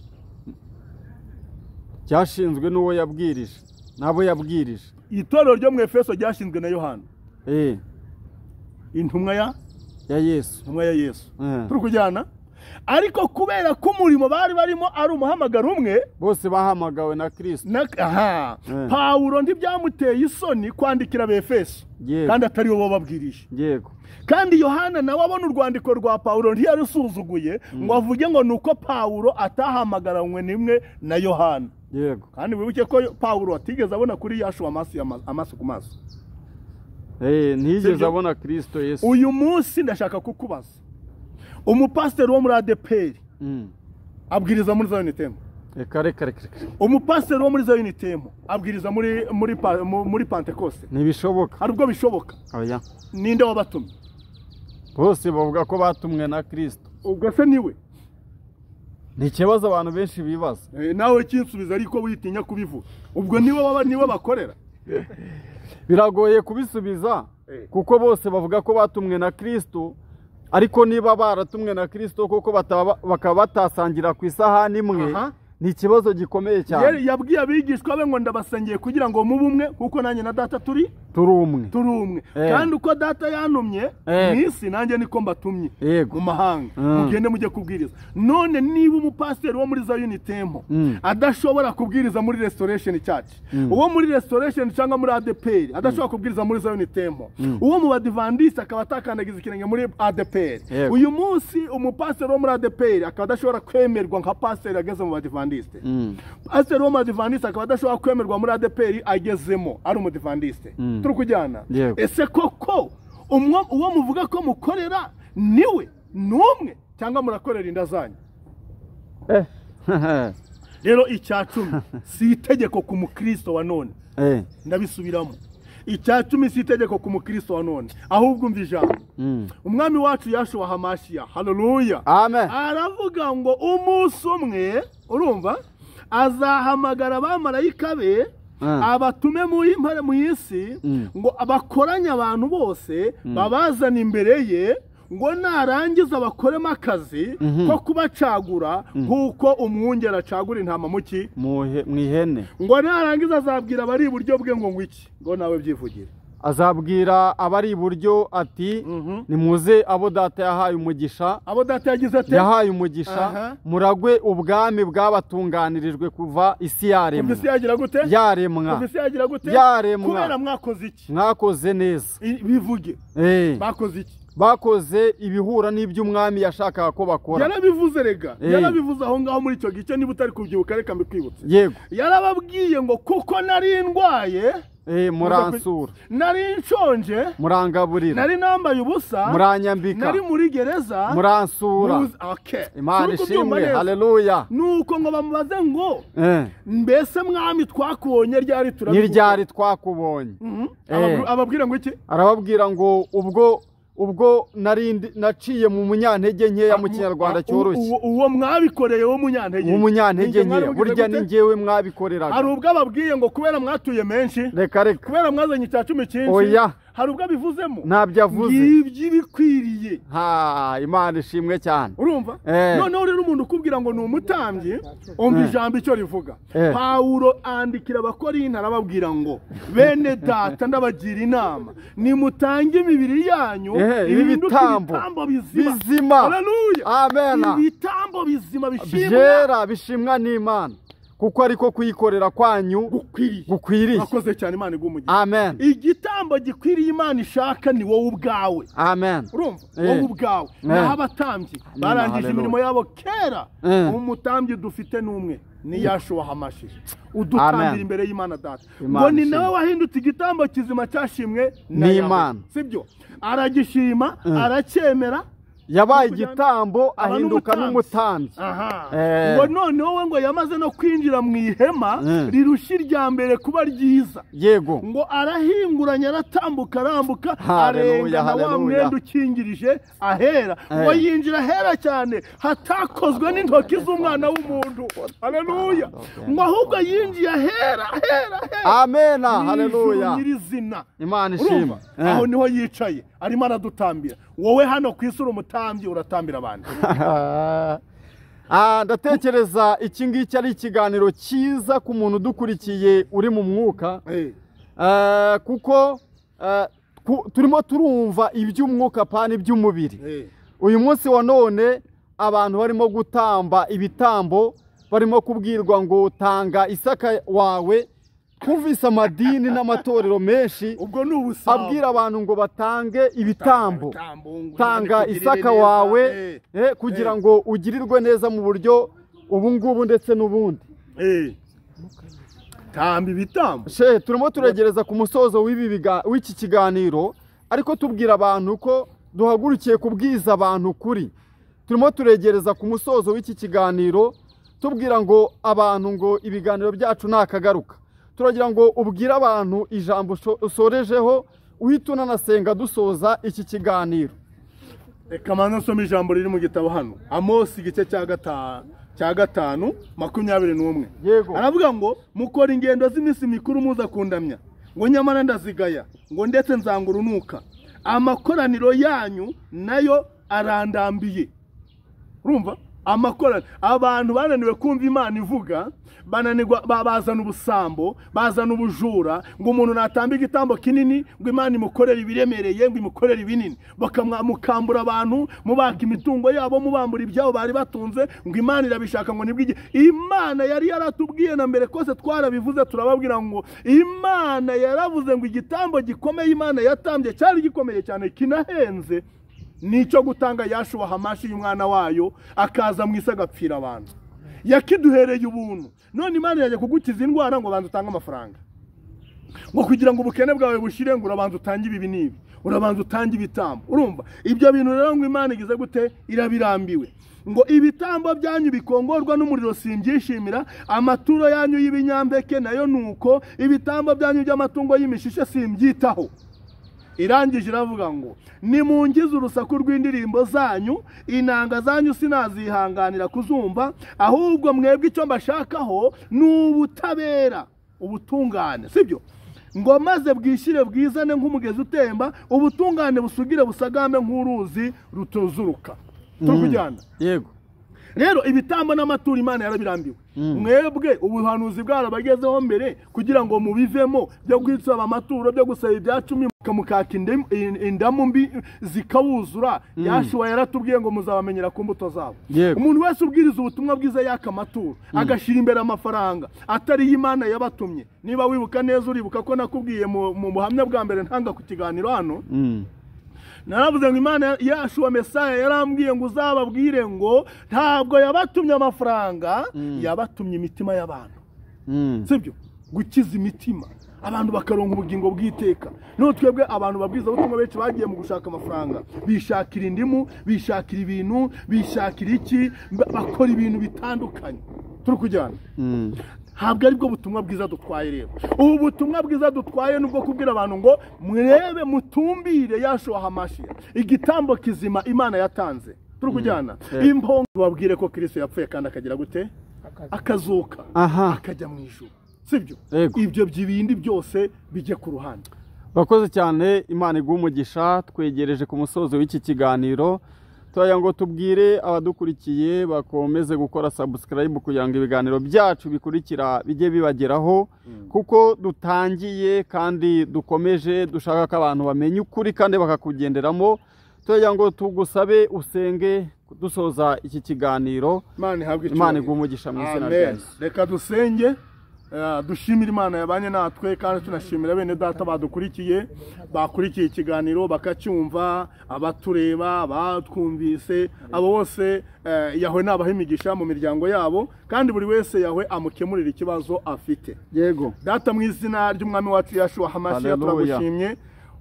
Cyashinzwe n'uwo yabwirije, n'abo yabwirije. Itorero ryo mu Efeso ryashinzwe na Yohana. Intumwa ya Yesu. Intumwa ya Yesu. Turi kujyana? Ariko kubera ko umurimo bari barimo ari umuhamagaro umwe, bose bahamagawe na Kristo. Pawulo ntibyamuteye isoni kwandikira Abefeso kandi atari bo bababwirije. Yego. Kandi Yohana nawe abona urwandiko rwa Pawulo ntiyarusuzuguye ngo avuge ngo nuko Pawulo atahamagaranywe nimwe na Yohana. Yego. Kandi wibuke ko Pawulo atigeze abona kuri Yashuwa amaso ku maso. Ntiyigeze abona Kristo Yesu. Uyu munsi ndashaka kukubaza, umupasiteri wo muri ADEPR abwiriza muri Zion Temple. Reka. Umupasiteri wo muri Zion Temple abwiriza muri Pentecoste. Ntibishoboka. Hari ubwo bishoboka? Oya. Ninde wabatumye? Bose bavuga ko batumwe na Kristo. Ubwo se niwe? Ni ikibazo abantu benshi bibaza. Nawe kinsubiza ariko witinya kubivuga. Ubwo niwe niwe bakorera? Biragoye kubisubiza kuko bose bavuga ko batumwe na Kristo, ariko niba baratumwe na Kristo koko bakaba batasangira ku isahani imwe, ni ikibazo gikomeye cyane. Yabwiye abigishwa be ngo ndabasengeye kugira ngo mube umwe kuko nanjye na data turi umwe. Kandi uko data yantumye mu isi nanjye niko mbatumye mu mahanga, mugende mujye kubwiriza. None niba umupasiteri wo muri Zion Temple adashobora kubwiriza muri Restoration Church, uwo muri Restoration cyangwa muri ADEPR adashobora kubwiriza muri Zion Temple, uwo mu Badivantiste akaba atakandagiza ikirenge muri ADEPR, uyu munsi umupasiteri wo muri ADEPR akaba adashobora kwemerwa nka pasiteri ageze mu Badivantiste, pasiteri wo mu Badivantiste akaba adashobora kwemerwa muri ADEPR agezemo ari umudivantiste. Turi kujyana? Ese koko uwo muvuga ko mukorera niwe n'umwe cyangwa murakorera inda zanyu? Rero icya cumi si itegeko ku mukristo wa none. Ndabisubiramo, icya cumi si itegeko ku mukristo wa none, ahubwo umva ijambo umwami wacu Yashuwa Hamashiya, haleluya, amen, aravuga ngo umunsi umwe, urumva, azahamagara abamarayika be abatume mu isi ngo abakoranye abantu bose babazana imbere ye, ngo narangiza bakoremo akazi ko kubacagura nk'uko umwungeri acagura intama mu ihene. Ngo narangiza azabwira abari iburyo bwe ngo ngwiki, ngo nawe byivugire. Azabwira abari iburyo ati nimuze abo data yahaye umugisha, abo data yagize ate? Yahaye umugisha, muragwe ubwami bwabatunganirijwe kuva isi yaremwa. Kuva isi yagira gute? Yaremwa. Kuva isi yagira gute? Yaremwa. Kubera mwakoze iki? Mwakoze neza. Bivuge. Bakoze iki? Bakoze ibihura n'iby'umwami yashakaga ko bakora. Yarabivuze rega, yarabivuze aho ngaho muri icyo gice, niba utari kubyibuka reka mbikwibutse. Yego. Yarababwiye ngo kuko nari ndwaye muransura, nari nshonje murangaburira, nari nambaye ubusa muranyambika, nari muri gereza muransura. Imana ishimwe, haleluya. Nuko ngo bamubaze ngo mbese mwami twakubonye ryari? Ni ryari twakubonye? Ababwira ngo iki? Arababwira ngo ubwo narindi naciye mu munyantege nkeya, mu kinyarwanda cyoroshye. Uwo mwabikoreye wo munyantege nkeya, burya ni njyewe mwabikoreraga. Hari ubwo ababwiye ngo kubera mwatuye menshi, reka reka, kubera mwazanye icya cumi cyinshi. Oya, hari ubwo abivuzemo? Ntabyo avuze. Ngibyo ibikwiriye. Ha, Imana ishimwe cyane. Urumva? Noneho rero umuntu ukubwira ngo ni umutambyi, umva ijambo icyo rivuga. Pawulo andikira Abakorinto arababwira ngo bene data ndabagira inama, nimutange imibiri yanyu ibitambo bizima. Haleluya, amen. Ibitambo bizima bishimwa, byera bishimwa n'Imana, kuko ariko kuyikorera kwanyu gukwiriye. Akoze cyane, Imana igumugira. Amen. Igitambo gikwiriye Imana ishaka ni wowe ubwawe. Amen. Urumva? Wowe ubwawe. Naho abatambyi barangije imirimo yabo kera, umutambyi dufite n'umwe ni Yashuwa Hamashiya, udutambira imbere y'Imana data. Ngo ni nawe wahindutse igitambo kizima cyashimwe n'Imana. Sibyo? Aragishima, aracyemera, yabaye igitambo ahinduka n'umutambyi. Ngo noneho we ngo yamaze no kwinjira mu ihema rirusha irya mbere kuba ryiza. Yego. Ngo arahinguranya, aratambuka, arambuka, arengana wa mwenda ukingirije ahera. Ngo yinjira ahera cyane hatakozwe n'intoki z'umwana w'umuntu. Haleluya. Ngo ahubwo yinjiye ahera, ahera, ahera. Amen. Haleluya. Nyirizina. Imana ishimwe. Aho niho yicaye arimo aradutambira. Wowe hano ku isi uri umutambyi, uratambira abantu. Ndatekereza iki ngiki ari ikiganiro cyiza ku muntu udukurikiye uri mu mwuka. Kuko turimo turumva iby'umwuka pana iby'umubiri. Uyu munsi wa none abantu barimo gutamba ibitambo, barimo kubwirwa ngo tanga Isaka wawe. Twumvise amadini n'amatorero menshi abwira abantu ngo batange ibitambo, tanga Isaka wawe kugira ngo ugirirwe neza mu buryo ubu ngubu ndetse n'ubundi. Tamba ibitambo. Turimo turegereza ku musozo w'iki kiganiro, ariko tubwira abantu ko duhagurukiye kubwiza abantu kuri. Turimo turegereza ku musozo w'iki kiganiro tubwira ngo abantu ngo ibiganiro byacu nakagaruka. Turagira ngo ubwire abantu ijambo usorejeho, uhita unanasenga dusoza iki kiganiro. Reka manza nsome ijambo riri mu gitabo hano, Amosi igice cya 5 21. Yego. Aravuga ngo mukora ingendo z'iminsi mikuru muza kundamya, ngo nyamara ndazigaya, ngo ndetse nzangurunuka. Amakoraniro yanyu nayo arandambiye. Urumva? Amakoraniro, abantu bananiwe kumva Imana ivuga, bananirwa, bazana ubusambo, bazana ubujura, ngo umuntu natamba igitambo kinini ngo Imana imukorere ibiremereye, ngo imukorere ibinini, bakamukambura abantu, mubaka imitungo yabo, mubambura ibyabo bari batunze, ngo Imana irabishaka, ngo nibwo Imana yari yaratubwiye na mbere kose twarabivuze, turababwira ngo Imana yaravuze ngo igitambo gikomeye Imana yatambye cyari gikomeye cyane kinahenze, nicyo gutanga Yashuwa Hamashi y'umwana wayo akaza mu isi agapfira abantu. Yakiduhereye ubuntu. None Imana yajya kugukiza indwara ngo banza utange amafaranga, ngo kugira ngo ubukene bwawe bushire ngo urabanza utange ibi n'ibi, urabanza utange ibitambo. Urumva ibyo bintu rero ngo Imana igize gute? Irabirambiwe. Ngo ibitambo byanyu bikongorwa n'umuriro simbyishimira, amaturo yanyu y'ibinyampeke nayo nuko, ibitambo byanyu by'amatungo y'imishishe simbyitaho. Irangije iravuga ngo nimungize urusaku rw'indirimbo zanyu, inanga zanyu sinazihanganira kuzumva, ahubwo mwebwe icyo mbashakaho ni ubutabera, ubutungane, sibyo? Ngo maze bwishyire bwizane nk'umugezi utemba, ubutungane busugire busagambe nk'uruzi rutuzuruka. Turi kujyana? Yego. Rero ibitambo n'amaturo Imana yarabirambiwe. Mwebwe ubuhanuzi bwarabagezeho mbere kugira ngo mubivemo byo kwitsaba amaturo, byo gusaba ibya cumi, mukaka indamu mbi zikawuzura. Yashuwa yaratubwiye ngo muzabamenyera ku mbuto zabo. Umuntu wese ubwiriza ubutumwa bwiza yaka amaturo, agashira imbere amafaranga atari Imana yabatumye. Niba wibuka neza, uribuka ko nakubwiye mu buhamya bwa mbere ntanga ku kiganiro hano, naravuze ngo Imana Yashuwa Mesaya yarambwiye ngo uzababwire ngo ntabwo yabatumye amafaranga, yabatumye imitima y'abantu. Sibyo? Gukiza imitima, abantu bakaronka ubugingo bw'iteka. None twebwe abantu babwiza ubutumwa benshi bagiye mu gushaka amafaranga, bishakira indimu, bishakira ibintu, bishakira iki, bakora ibintu bitandukanye. Turi kujyana? Ntabwo aribwo butumwa bwiza dutwaye. Rero ubu butumwa bwiza dutwaye nubwo kubwira abantu ngo murebe mutumbire Yashuwa Hamashi, igitambo kizima Imana yatanze. Turi kujyana? Impongo babwire ko Kristo yapfuye kandi akagira gute? Akazuka, akajya mu ijuru, sibyo? Ibyo by'ibindi byose bijye ku ruhande. Bakoze cyane, Imana iguhe umugisha. Twegereje ku musozo w'iki kiganiro, turagira ngo tubwire abadukurikiye bakomeze gukora subscribe kugira ngo ibiganiro byacu bikurikira bijye bibageraho, kuko dutangiye kandi dukomeje, dushaka ko abantu bamenya ukuri kandi bakakugenderamo. Turagira ngo tugusabe usenge dusoza iki kiganiro. Imana iguhe umugisha mu izina rya Yesu. Reka dusenge. Dushimira Imana yabanye natwe, kandi tunashimira bene data badukurikiye, bakurikiye ikiganiro bakacyumva, abatureba, batwumvise, abo bose Yahwe nabaha imigisha mu miryango yabo, kandi buri wese Yahwe amukemurira ikibazo afite. Yego. Data mu izina ry'Umwami wacu Yashuwa Hamashiya, turagushimye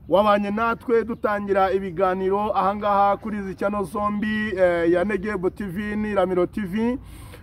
wabanye natwe dutangira ibiganiro ahangaha kuri izi channel zombi, ya Negebu TV n'Iramiro TV.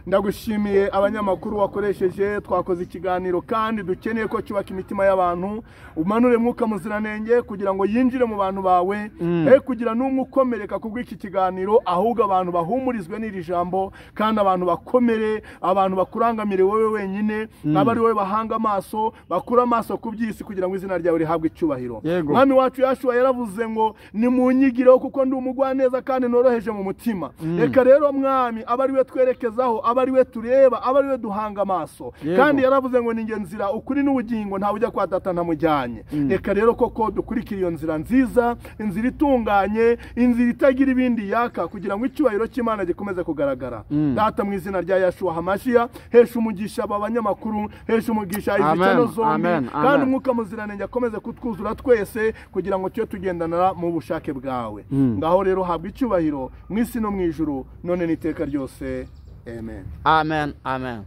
Ndagushimiye abanyamakuru wakoresheje, twakoze ikiganiro kandi dukeneye ko cyubaka imitima y'abantu. Umanure mwuka muziranenge kugira ngo yinjire mu bantu bawe, he kugira n'umwe ukomereka kubw'iki kiganiro, ahubwo abantu bahumurizwe n'iri jambo, kandi abantu bakomere, abantu bakurangamire wowe wenyine, abari wowe bahanga amaso, bakura amaso ku by'isi kugira ngo izina ryawe rihabwe icyubahiro. Mwami wacu Yashuwa yaravuze ngo nimunyigireho kuko ndi umugwaneza kandi noroheje mu mutima. Reka rero Mwami abari we twerekezaho, aba ari we tureba, aba ari we duhanga amaso. Kandi yaravuze ngo ninjye nzira, ukuri n'ubugingo, ntawe ujya kwa data ntamujyanye. Reka rero koko dukurikire iyo nzira nziza, inzira itunganye, inzira itagira ibindi yaka, kugira ngo icyubahiro cy'Imana gikomeze kugaragara. Data, mu izina rya Yeshua Hamashiya, hesha umugisha aba banyamakuru, hesha umugisha izi channel zombi, kandi umwuka muziranenge akomeze kutwuzura twese kugira ngo tujye tugendana mu bushake bwawe. Ngaho rero habwa icyubahiro mu isi no mu ijuru, none n'iteka ryose. Amen. Amen. Amen.